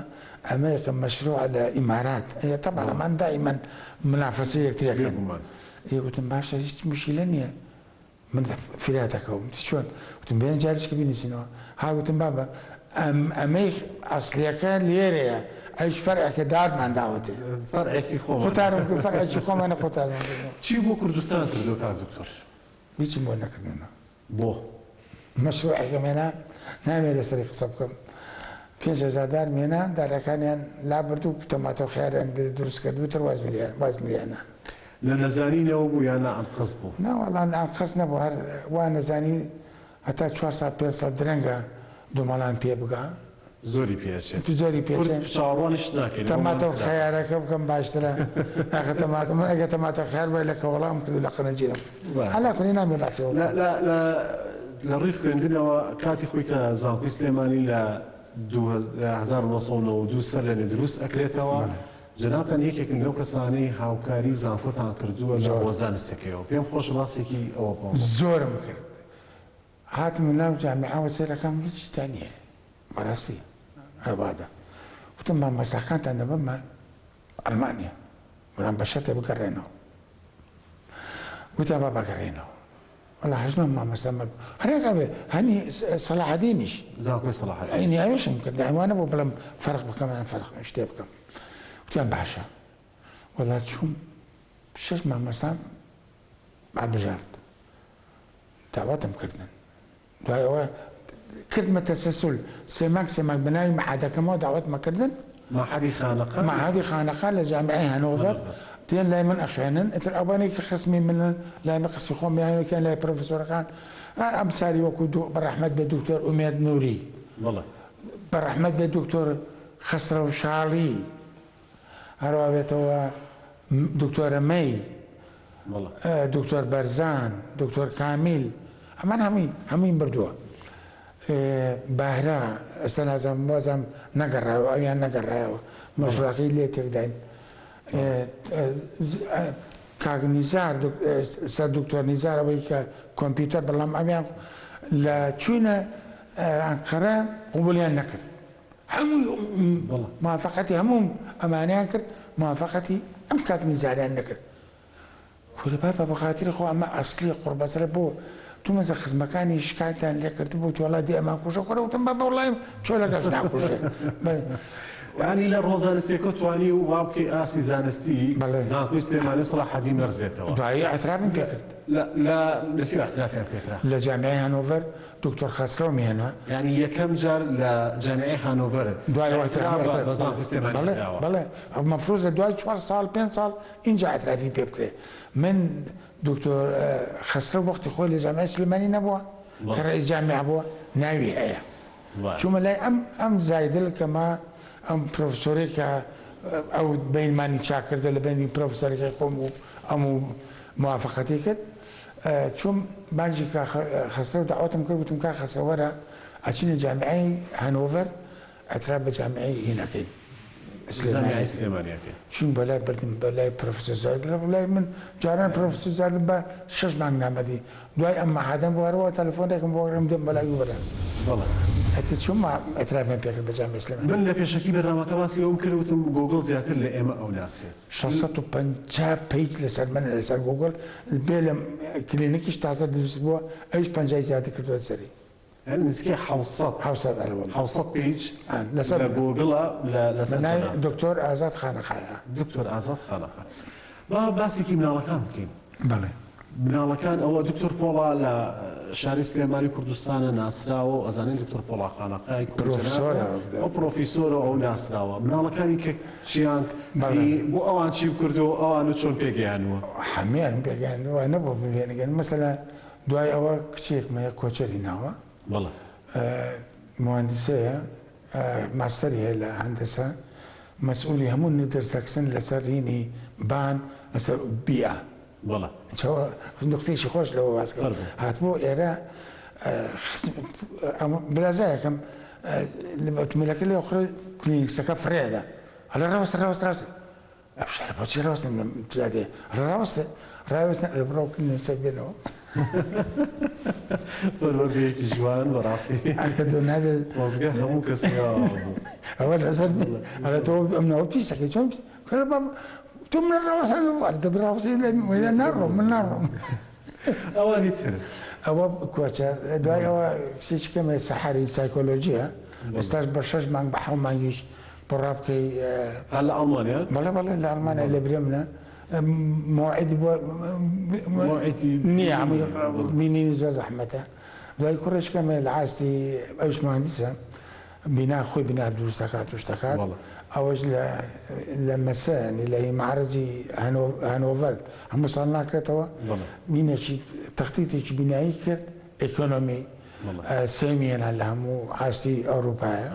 ئەمە یەکەم مەشروع لە ئیمارات. ئێ تەبعەن ئەمان دائیمەن منافەسە یەکترەکەن. ئێ گوتم باشە هیچ مشکلە نییە من فریاتەکەوم. چۆن؟ گوتم بێن جاریش کە بینووسینەوە. ها گوتم بابە ئەمەی ئەسلیەکە لێرەیە ئەویش فەرعێکە دارمان داوەتێ. فەرعێکی خۆمان. قوتارم کرد فەرعێکی خۆمانە قوتارمان کرد. چی بۆ کوردستان کردووە کاک دکتۆر؟ هیچم بۆ نەکردوونە. بۆ؟ مەشروعێکم هێنا نامەوێ لەسەری قسە بکەم. 5000 دارم هێنا دارەکانیان لابرد و تەماتە و خیاریان دروست کرد وتر واز ملیانە. لە نەزانینەوە بوو یان نائەنقەست بوو؟ نا وەڵا نائەنقەست نەبوو، هەر وا نەزانی هەتا 4 ساڵ 5 ساڵ درەنگە دومەڵان پێ بگا. زۆری پێچێت. زۆری پێچێت. چاوەڕوانیش ناکەین. تەماتە و خەیارەکە بکەم باشترە. ئاخە تەماتە من ئەگەر تەماتە خەیار بووە لە کەوەڵام کرد و لە قەنەجیرم کرد. هەلا کوڕی نامێ باسی ئەوە بکەم. لە ڕووی خوێندنەوە کاتی خۆی کە زانکۆی سلێمانی لە 1992 سەر لەنێ دروست ئەکرێتەوە، جەنابتان یەکێکن لەو کەسانەی هاوکاری زانکۆتان کردووە لە ڕووە زانستەکەیەوە. پێم خۆشە باسێکی ئەوە بۆم. زۆرم کرد. هاتم ناو جامیعەوە سەیرەکەم هیچیتان نییە. بەڕاستی ئەوادە. گوتم مامۆستاکانتان دەبەمە ئەڵمانیا. بەڵام بە شەرتێ بگەڕێنەوە. گوتیان با بگەڕێنەوە. وەڵا هەژنۆ مامۆستا مە هەرێک ئەوێ هەنی سەلاحەدینیش. زانکۆی سەلاحەدین. ئەینی ئەوێشم کرد. ئەوانە بۆ بڵێم فەرق بکەم یان فەرق شتێ بکەم. گوتیان باشە. وەڵا چووم. شەش مامۆستام هەڵبژارد داوەتم کردن دوای ئەوە کردمە تەسەسول سێ مانگ سێ مانگ بە ناوی مەعادەکەمەوە داوەتمە کردن. مەعهەدی خانەقا؟ مەعهەدی خانەقا لە جامیعەی هەنۆڤەر دێن لای من ئەخوێنن ئیتر ئەوانەی کە خزمی منن لای من قسمی خۆم یان یەکیان لای پرۆفیسۆرەکان ئەمسالی وەکو بە ڕەحمەت بێ دکتۆر ئومێد نوری بەڵێ بە ڕەحمەت بێ دکتۆر خەسرەو شاڵی هەروا بێتەوە دکتۆرە مەی دکتۆر بەرزان دکتۆر کامیل ئەمان هەمووی هەمووی بردووە باهرا ئێستا نازانم وازم نەگەڕایەوە ئەویان نەگەڕایەوە مەشروعەکەی لێ تێکداین کاک نیزار سەر دکتۆر نیزار ئەوەی کە کۆمپیوتەر بەڵام ئەویان لە چوینە ئەنقەرە قبولیان نەکرد هەمووی موافەقەتی هەموو ئەمانەیان کرد موافەقەتی ئەم کاک نیزاریان نەکرد کورە بابە بەخاتری خوا ئەمە ئەسلی قوڕبەسەرە بۆ تو مەزە خزمەکانی شکایتان لێ کردبوو وەڵا دێ ئەمان کوژە کورە وتم بابە وەڵای چۆلەکەش ناکوژێ یانی لە ڕۆ زانستیەکە توانی وا بکەی ئاستی زانستی بەڵێ. زانکۆی سلێمانی و سەڵاحەدین بەرز بێتەوە دوایی ئیعترافم پێ کرد. لە لە لە کوێ ئیعترافیان پێ کرا؟ لە جامیعەی هانۆڤەر دکتۆر خەسرەوم هێنا. یانی یەکەم جار لە جامیعەی هانۆڤەر دوای ئەوە ئیعتراف بە بە زانکۆی سلێمانی بەڵێ کراوە. بەڵێ مەفروزە دوای چوار ساڵ پێنج ساڵ ئینجا ئیعترافی پێ بکرێ. من دکتۆر خەسرەو وەختی خۆی لە جامیعەی سلێمانی نەبووە کە بەڵێ. ڕەئیس جامیعە بووە ناوی هەیە. چوومە لای ئەم ئەم زایدل کە ما ئەم پرۆفسۆرەی کە ئەو بەینمانی چاک کردە لە بەینی پرۆفسەرەکەی خۆم و ئەم و موافقەتی کرد چووم بانگی کا خەسرەو دەعوەتم کرد وتم کا خەسرەو وەرە ئەچینە جامیعەی هەنۆڤەر ئەتراف بە جامیعەی هینەکەین جامیعەی سلێمانیەکەی. چووین بۆ لای بردم بۆ لای پرۆفسۆر زایدل لای من جاران پرۆفسۆر زایدل بە شەش مانگ نامەدی دوای ئەم مەعادەم بۆ هەروا تەلەفۆنێکم بۆ کردم دێم بۆ لای وەرە. بەڵێ. ئەتر چووم ئیعترافیان پێ کرد بە جامیعەی سلێمانی. من لە پێشەکی بەرنامەکە باسی ئەوەم کرد وتم گووگڵ زیاتر لە ئێمە ئەو ناسێت. 650 page لەسەر منە لەسەر گووگڵ بێ لە کلینیکیش تازە دروست بووە ئەویش پەنجای زیاتر کردووە لەسەری. یانی نزیکەی 700 700 ئەرێ وەڵا. 700 page لەسەر لە منە. گووگڵە لە بە لەسەر ناوی جەنابت. دکتۆر ئازاد خانەقایە. دکتۆر ئازاد خانەقا. با باسێکی مناڵەکان بکەین. بەڵێ. مناڵەکان ئەوە دکتۆر پۆڵا لە شاری سلێمانی کوردستانە ناسراوە و ئەزانین دکتۆر پۆڵا خانەقای کوڕی جەنابە پرۆفسۆرە. ئەو پرۆفیسۆرە و ئەو ناسراوە. مناڵەکانی کە چیان بەڵێ. بۆ ئەوان چی کردووە و ئەوان و چۆن پێگەیانووە؟ هەموویان پێگەیاندووە نەبوو ببێنگەن مەسەلەن دوای ئەوە کچێکم هەیە کۆچەری ناوە. بەڵێ. موهەندیسەیە ماستەری هەیە لە هەندەسە مەسئولی هەموو نیدرسەکسن لەسەر هینی بان لەسەر بیئە. بەڵێ. چەوە نوکتەیەکی خۆش لەوە باس کەم. فەرموو. هاتبوو ئێرە برازایەکەم ئۆتۆمبیلەکە لێ خوڕێ کلینکسەکە فڕێدا ئەڵێ ڕاوەستە ڕاوەستە ڕاوەستە ئەبشەرە بۆچی ڕاوەستم لەم جادەیە ئەڵێ ڕاوەستە ڕاوەستە ئەڵێ بڕۆ کلینکسەک بێنەوە. پەروەردەیەکی جوان بەڕاستی. ئەگەر تۆ نابێت خۆزگە هەموو کەسی ئاوا بوو. ئەوە لەسەر ئەڵێ تۆ ئەمنەوە پیسەکەی چۆن پیس کورە بابا تۆ منە ڕاوەستاندووە ئەڵێ دەبێ ڕاوەستی لە ناڕۆم من ناڕۆم. ئەوانی تر. ئەوە کۆچە دوای ئەوە کچێکی کەم هەیە سەحەری سایکۆلۆژیە ئێستاش بە شەش مانگ بە حەو مانگیش بڕا بکەی. هەر لە ئەڵمانیا؟ بەڵێ بەڵێ لە ئەڵمانیا لە برێمنە مەوعید بۆ مەوعیدی نییە هەمووی بینینی زۆر زەحمەتە. دوای کوڕێکی کەم هەیە لە ئاستی ئەویش مهندسە بینا خۆی بینا دروست دەکات و شتەکات ئەوەش لە لە مەسە یانی لە مەعرەزی هەنۆڤەر هەموو ساڵ ناکرێتەوە مینێکی تەختیتێکی بینایی کرد ئێکۆنۆمی سێمی هێنا لە هەموو ئاستی ئەوروپایە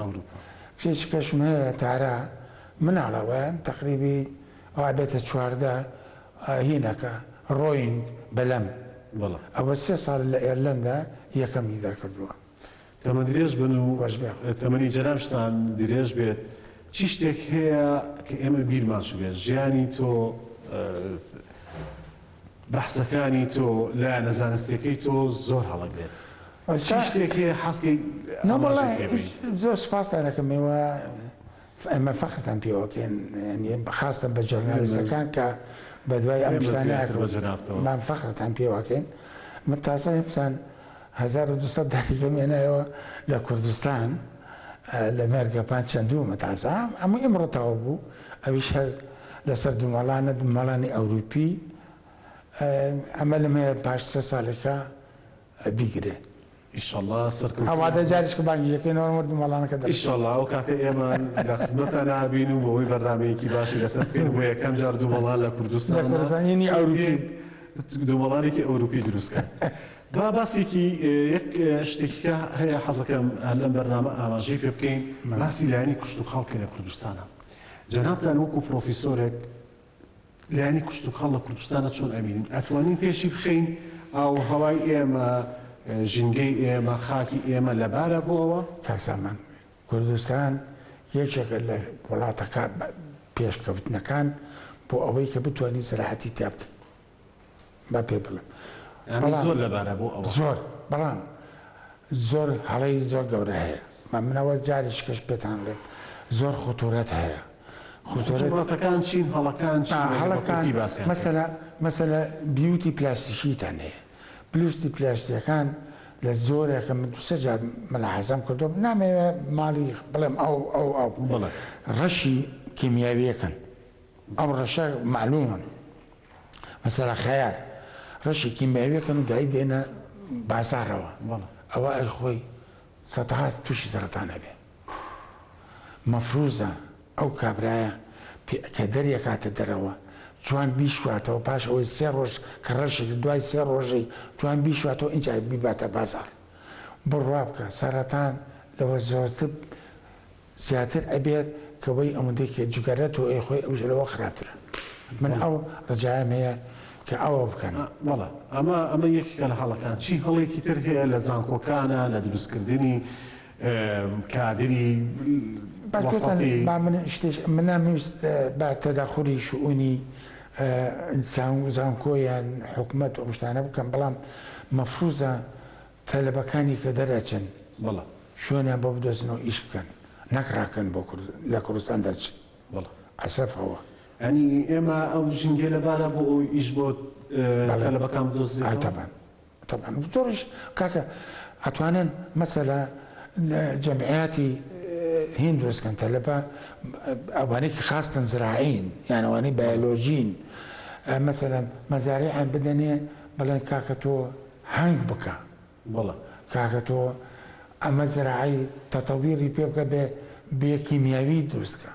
کچێکی کەشم هەیە تارا مناڵە وایان تەقریبی ئەوە بێتە 14 هینەکە rowing بەلەم ئەوە سێ ساڵ لە ئێرلەندا یەکەمی دەرکردووە. تەمەن درێژ بن و تەمەنی جەنابشتان درێژ بێت. چی شتێک هەیە کە ئێمە بیرمان چووبێت؟ ژیانی تۆ، بەحسەکانی تۆ، لایەنە زانستیەکەی تۆ زۆر هەڵەگرێت. چی شتێک هەیە حەزکەی ئاماژەی پێ بەی؟ زۆر سوپاستان ئەکەم. ئێوە ئێمە فەخرتان پێوەکەین، خاستە بە جۆرنالیستەکان کە بە دوای ئەم شتانە مان فەخرتان پێوەکەین. من تازە بزان 1200 دانیکەم هێنایەوە لە کوردستان لە مێرگەپان چەندوومە تازە هەموو ئیمڕۆ تەواو بوو. ئەویش هەر لەسەر دومەڵانە دومەڵانی ئەوروپی ئەمەلم هەیە پاش سێ ساڵێکە بیگرێ. ئیشەڵا سەرکەوتوو ئەوادە جاریش کە بانگی دەکەینەوە وەر دومەڵانەکە دەڕشێنین. ئیشەڵا ئەو کاتە ئێمە لە خزمەتانا ئەبین و بۆ ئەوەی بەرنامەیەکی باشی لەسەر بکەین بۆ یەکەم جار دومەڵان لە لە کوردستانا کوردستان ینی ئەوروپی. دومەڵانێکی ئەوروپی دروست کەن. با باسێکی یەک شتێکی کە هەیە حەزەکەم هەر لەم بەرنامە ئاماژەی پێ بکەین باسی لایەنی کشتوکاڵ بکەین لە کوردستانا. جەنابتان وەکوو پرۆفیسۆرێک لایەنی کشتوکاڵ لە کوردستانا چۆن ئەبینن؟ ئەتوانین پێشی بخەین؟ ئاو و هەوای ئێمە، ژینگەی ئێمە، خاکی ئێمە لەبارە بۆ ئەوە؟ کاک سامان، کوردستان یەکێکە لە وڵاتەکە پێشکەوتنەکان بۆ ئەوەی کە بتوانین زراعەتی تیا بکەین. با پێت بڵێم. یانی زۆر لەبارە بۆ ئەوە. زۆر، بەڵام زۆر هەڵەی زۆر گەورە هەیە. من ئەوە جارێکی کەش پێتان بڵێم زۆر خطورەت هەیە. خطورەتەکان چین؟ هەڵەکان چین؟ هەڵەکان مەسەلە مەسەلە بیوتی پلاستیکیتان هەیە. بلوستی پلاستیەکان لە زۆرێکە من دوو سێ جار مەلاحەزەم کردووە نامەوێ ماڵی بڵێم ئەو ئەو ئەو ڕەشی کیمیاویەکەن ئەو ڕەشە مەعلومە مەسەلە خەیار ڕەشی کیمیاویەکەن و دای دێنە بازاڕەوە ئەوە ئەی خۆی سەتها تووشی سەرەتان ئەبێ مەفروزە ئەو کابرایە کە دەریەکاتە دەرەوە جوان بیشواتەوە پاش ئەوەی سێ ڕۆژ کە ڕەشی کرد دوای سێ ڕۆژەی جوان بیشواتەوە ئینجا بیباتە بازاڕ بڕوا بکە سەرەتان لەوە زۆرتر زیاتر ئەبێت کە وەی ئەوەندەی کە جگەرە تۆ ئەیخۆی ئەویش لەوە خراپترە من ئەو ڕجایەم هەیە کە ئەوە بکەن. بەڵێ ئەمە ئەمە یەکێکە لە هەڵەکان چی هەڵێکی تر هەیە لە زانکۆکانا لە دروستکردنی کادری با پێتان وەسەتی؟ با من شتێک من نامەویست با تەداخولی شئونی زانکۆ یان حکومەت و ئەم شتانە بکەم بەڵام مەفروزە تەلەبەکانی کە دەرئەچن بەڵێ. شوێنیان بۆ بدۆزنەوە ئیش بکەن نەک ڕاکەن بۆ کورد لە کوردستان دەرچن بەڵێ. ئەسەفەوە. یانی ئێمە ئەو ژینگەیە لەبارە بۆ ئەوەی ئیش بۆ بەڵێ تەلەبەکان ئا بدۆزرێتەوە؟ تەبعەن تەبعەن زۆریش کاکە ئەتوانن مەسەلە لە جەمعیاتی هین دروست کەن تەلەبە ئەوانەی کە خاستن زراعین یان ئەوانەی بایۆلۆجین مەسەلەن مەزاریعیان بدەنێ بڵێن کاکە تۆ هەنگ بکە. بەڵێ. کاکە تۆ ئەمە زراعی تەتەویڕی پێ بکە بێ بێ کیمیاوی دروست کە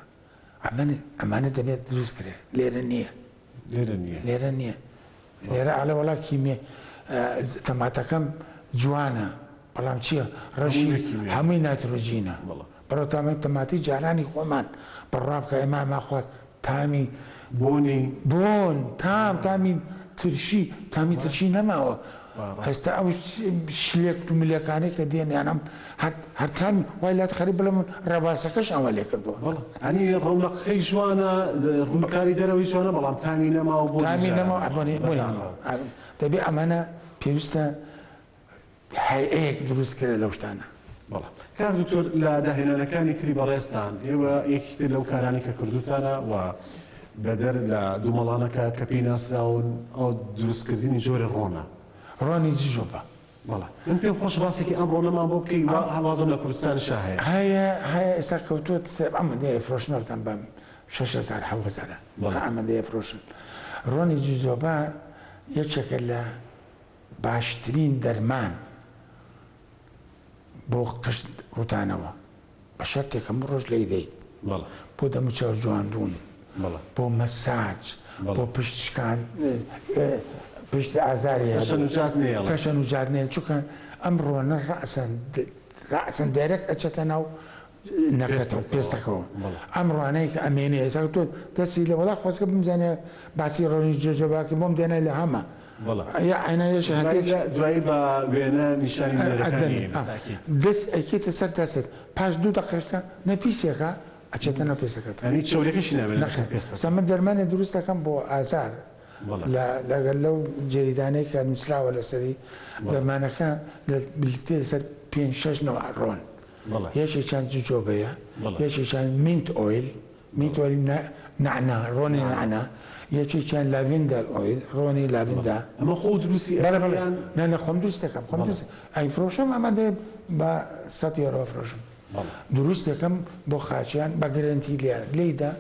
ئەمە ئەمانە دەبێت دروست کرێ لێرە نییە. لێرە نییە. لێرە نییە. لێرە ئەڵێ وەڵا کیمیا تەماتەکەم جوانە بەڵام چییە ڕەشی هەمووی نایترۆجینە. بڕۆ تامی تەماتی جارانی خۆمان بڕوا بکە ئێمە ئەمان خوارد تامی بۆنی بۆن تام تامی ترشی تامی ترشی نەماوە ئێستا ئەو شلێک و ملێکانەی کە دێن یان ئەم هەر هەر تامی وای لات خەریک بڵێم ڕێباسەکەش ئەوە لێ کردووە ئەنی ڕەونەقەکەی جوانە ڕووکاری دەرەوەی جوانە بەڵام تامی نەماوە بۆنی تامی نەماوە بۆنی بۆنی دەبێ ئەمانە پێویستە هەیئەیەک دروست کرێ لەو شتانە. بەڵێ کاک دکتۆر لە داهێنانەکانی تری بەڕێزتان ئێوە یەکێک تر لەو کارانەی کە کردوتانە و بەدەر لە دومەڵانەکە کە پێی ناسراون ئەو دروستکردنی جۆرێ ڕۆنە. ڕۆنی جوجۆبا. بەڵێ من پێم خۆشە باسێکی ئەم ڕۆنەمان بۆ بکەی وا وازم لە کوردستانیشا هەیە. هەیە هەیە ئێستا کەوتووە سێ ئەمەندەیە فرۆشنەوەتان بەم 6000 7000 بەڵێ. ئەمەندەیە فرۆشن. ڕۆنی جوجۆبا یەکێکە لە باشترین دەرمان بۆ قژ ڕوتانەوە بە شەرتێک هەموو ڕۆژ لێی دەی بۆ دەموچاو جوان بوون بۆ مەساج بۆ پشت شکان پشت ئازاری تەشەنوجات نێ چونکە ئەم ڕۆنە ڕەسەن ڕەسەن دایرێکت ئەچێتە ناو نەکەتەوە پێستەکەەوە ئەم ڕوانەیە کە ئەمێنێ ئێستا تۆ دەستی لە وڵا خۆزگە بمزانێ باسی ڕۆنی جۆجۆباکی بۆم دێنە لە هەمە دوایی بە وێنە نیشانی بینەرەکانی تاکید. دەست ئەیکەیتە سەر دەستت پاش دوو دەقیقە نە پیسێکە ئەچێتە ناو پێستەکەتەوە. یانی چەوریەکەشی نامێنێت لەسەر پێستەکە. نەخێر من دەرمانێ دروست دەکەم بۆ ئازار لەگەل لەو جەریدانەی کە نووسراوە لەسەری دەرمانەکە بریتیە لەسەر پێنج شەش نەوع ڕۆن یەکێکیان جوجۆبەیە یەکێکیان mint oil mint oil نەعنا ڕۆنی نەعنا یەکێکیان lavender oil ڕۆنی لاڤیندا. ئەمە خۆو دروستی ئەکەی یان؟ نا نا خۆم دروست دەکەم خۆم دروست ئەیفرۆشم ئەمە دێ بە سەد یۆرۆ ئەفرۆشم دروست دەکەم بۆ خاچیان بە گرەنتی لێیان لێیدا.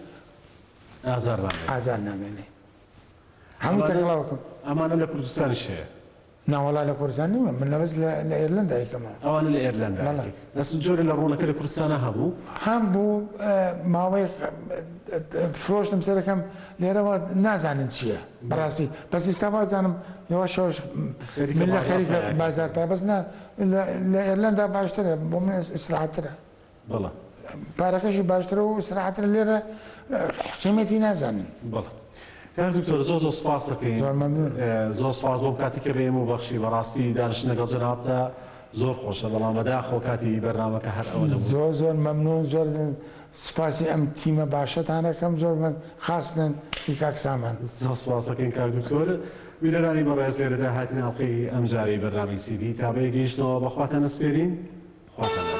ئازار نامێنێ. ئازار نامێنێ. هەموو تەکەڵاوەکەم. ئەمانە لە کوردستانیش هەیە؟ ناوەڵا لە کوردستان نیمە من لەبەس لە ئێرلەندا یکەمەوە. ئەوانە لە ئێرلەندا یکەی. بەس جۆرە لە ڕوونەکە لە کوردستانا هەبوو؟ هەم بوو ماوەی فرۆشتم سەرەکەم لێرەوە نازانن چییە بەڕاستی بەس ئیستا وازانم یەواش یەواش من لە خەریکە بازار پای بەس نا لە ئێرلەندا باشترە بۆ من ئیسراحەترە. بەڵێ. پارەکەشی باشترە و ئیسراحەترە لێرە قیمەتی نازانن. بەڵێ کاک دکتۆر زۆر زۆر سپاس دەکەین. زۆر مەمنون. زۆر سپاس بۆم کاتی کە بە ئێمە بەخشی بەڕاستی دانیشتن لەگەڵ جەنابتا زۆر خۆشە بەڵام بەداخەوە کاتی بەرنامەکە هەر ئەوە نەبوو. زۆر زۆر مەمنون زۆر سپاسی ئەم تیمە باشەتان ئەکەم زۆر من خاستن ی کاک سامان. زۆر سپاس دەکەین کاک دکتۆر. بینەرانی بەڕێز لێرەدا هاتینە ئەڵقەی ئەمجارەی بەرنامەی سیدی تا بەیەک گەیشتنەوە بەخواتان ئەسپێرین. خواتان لەگەڵ.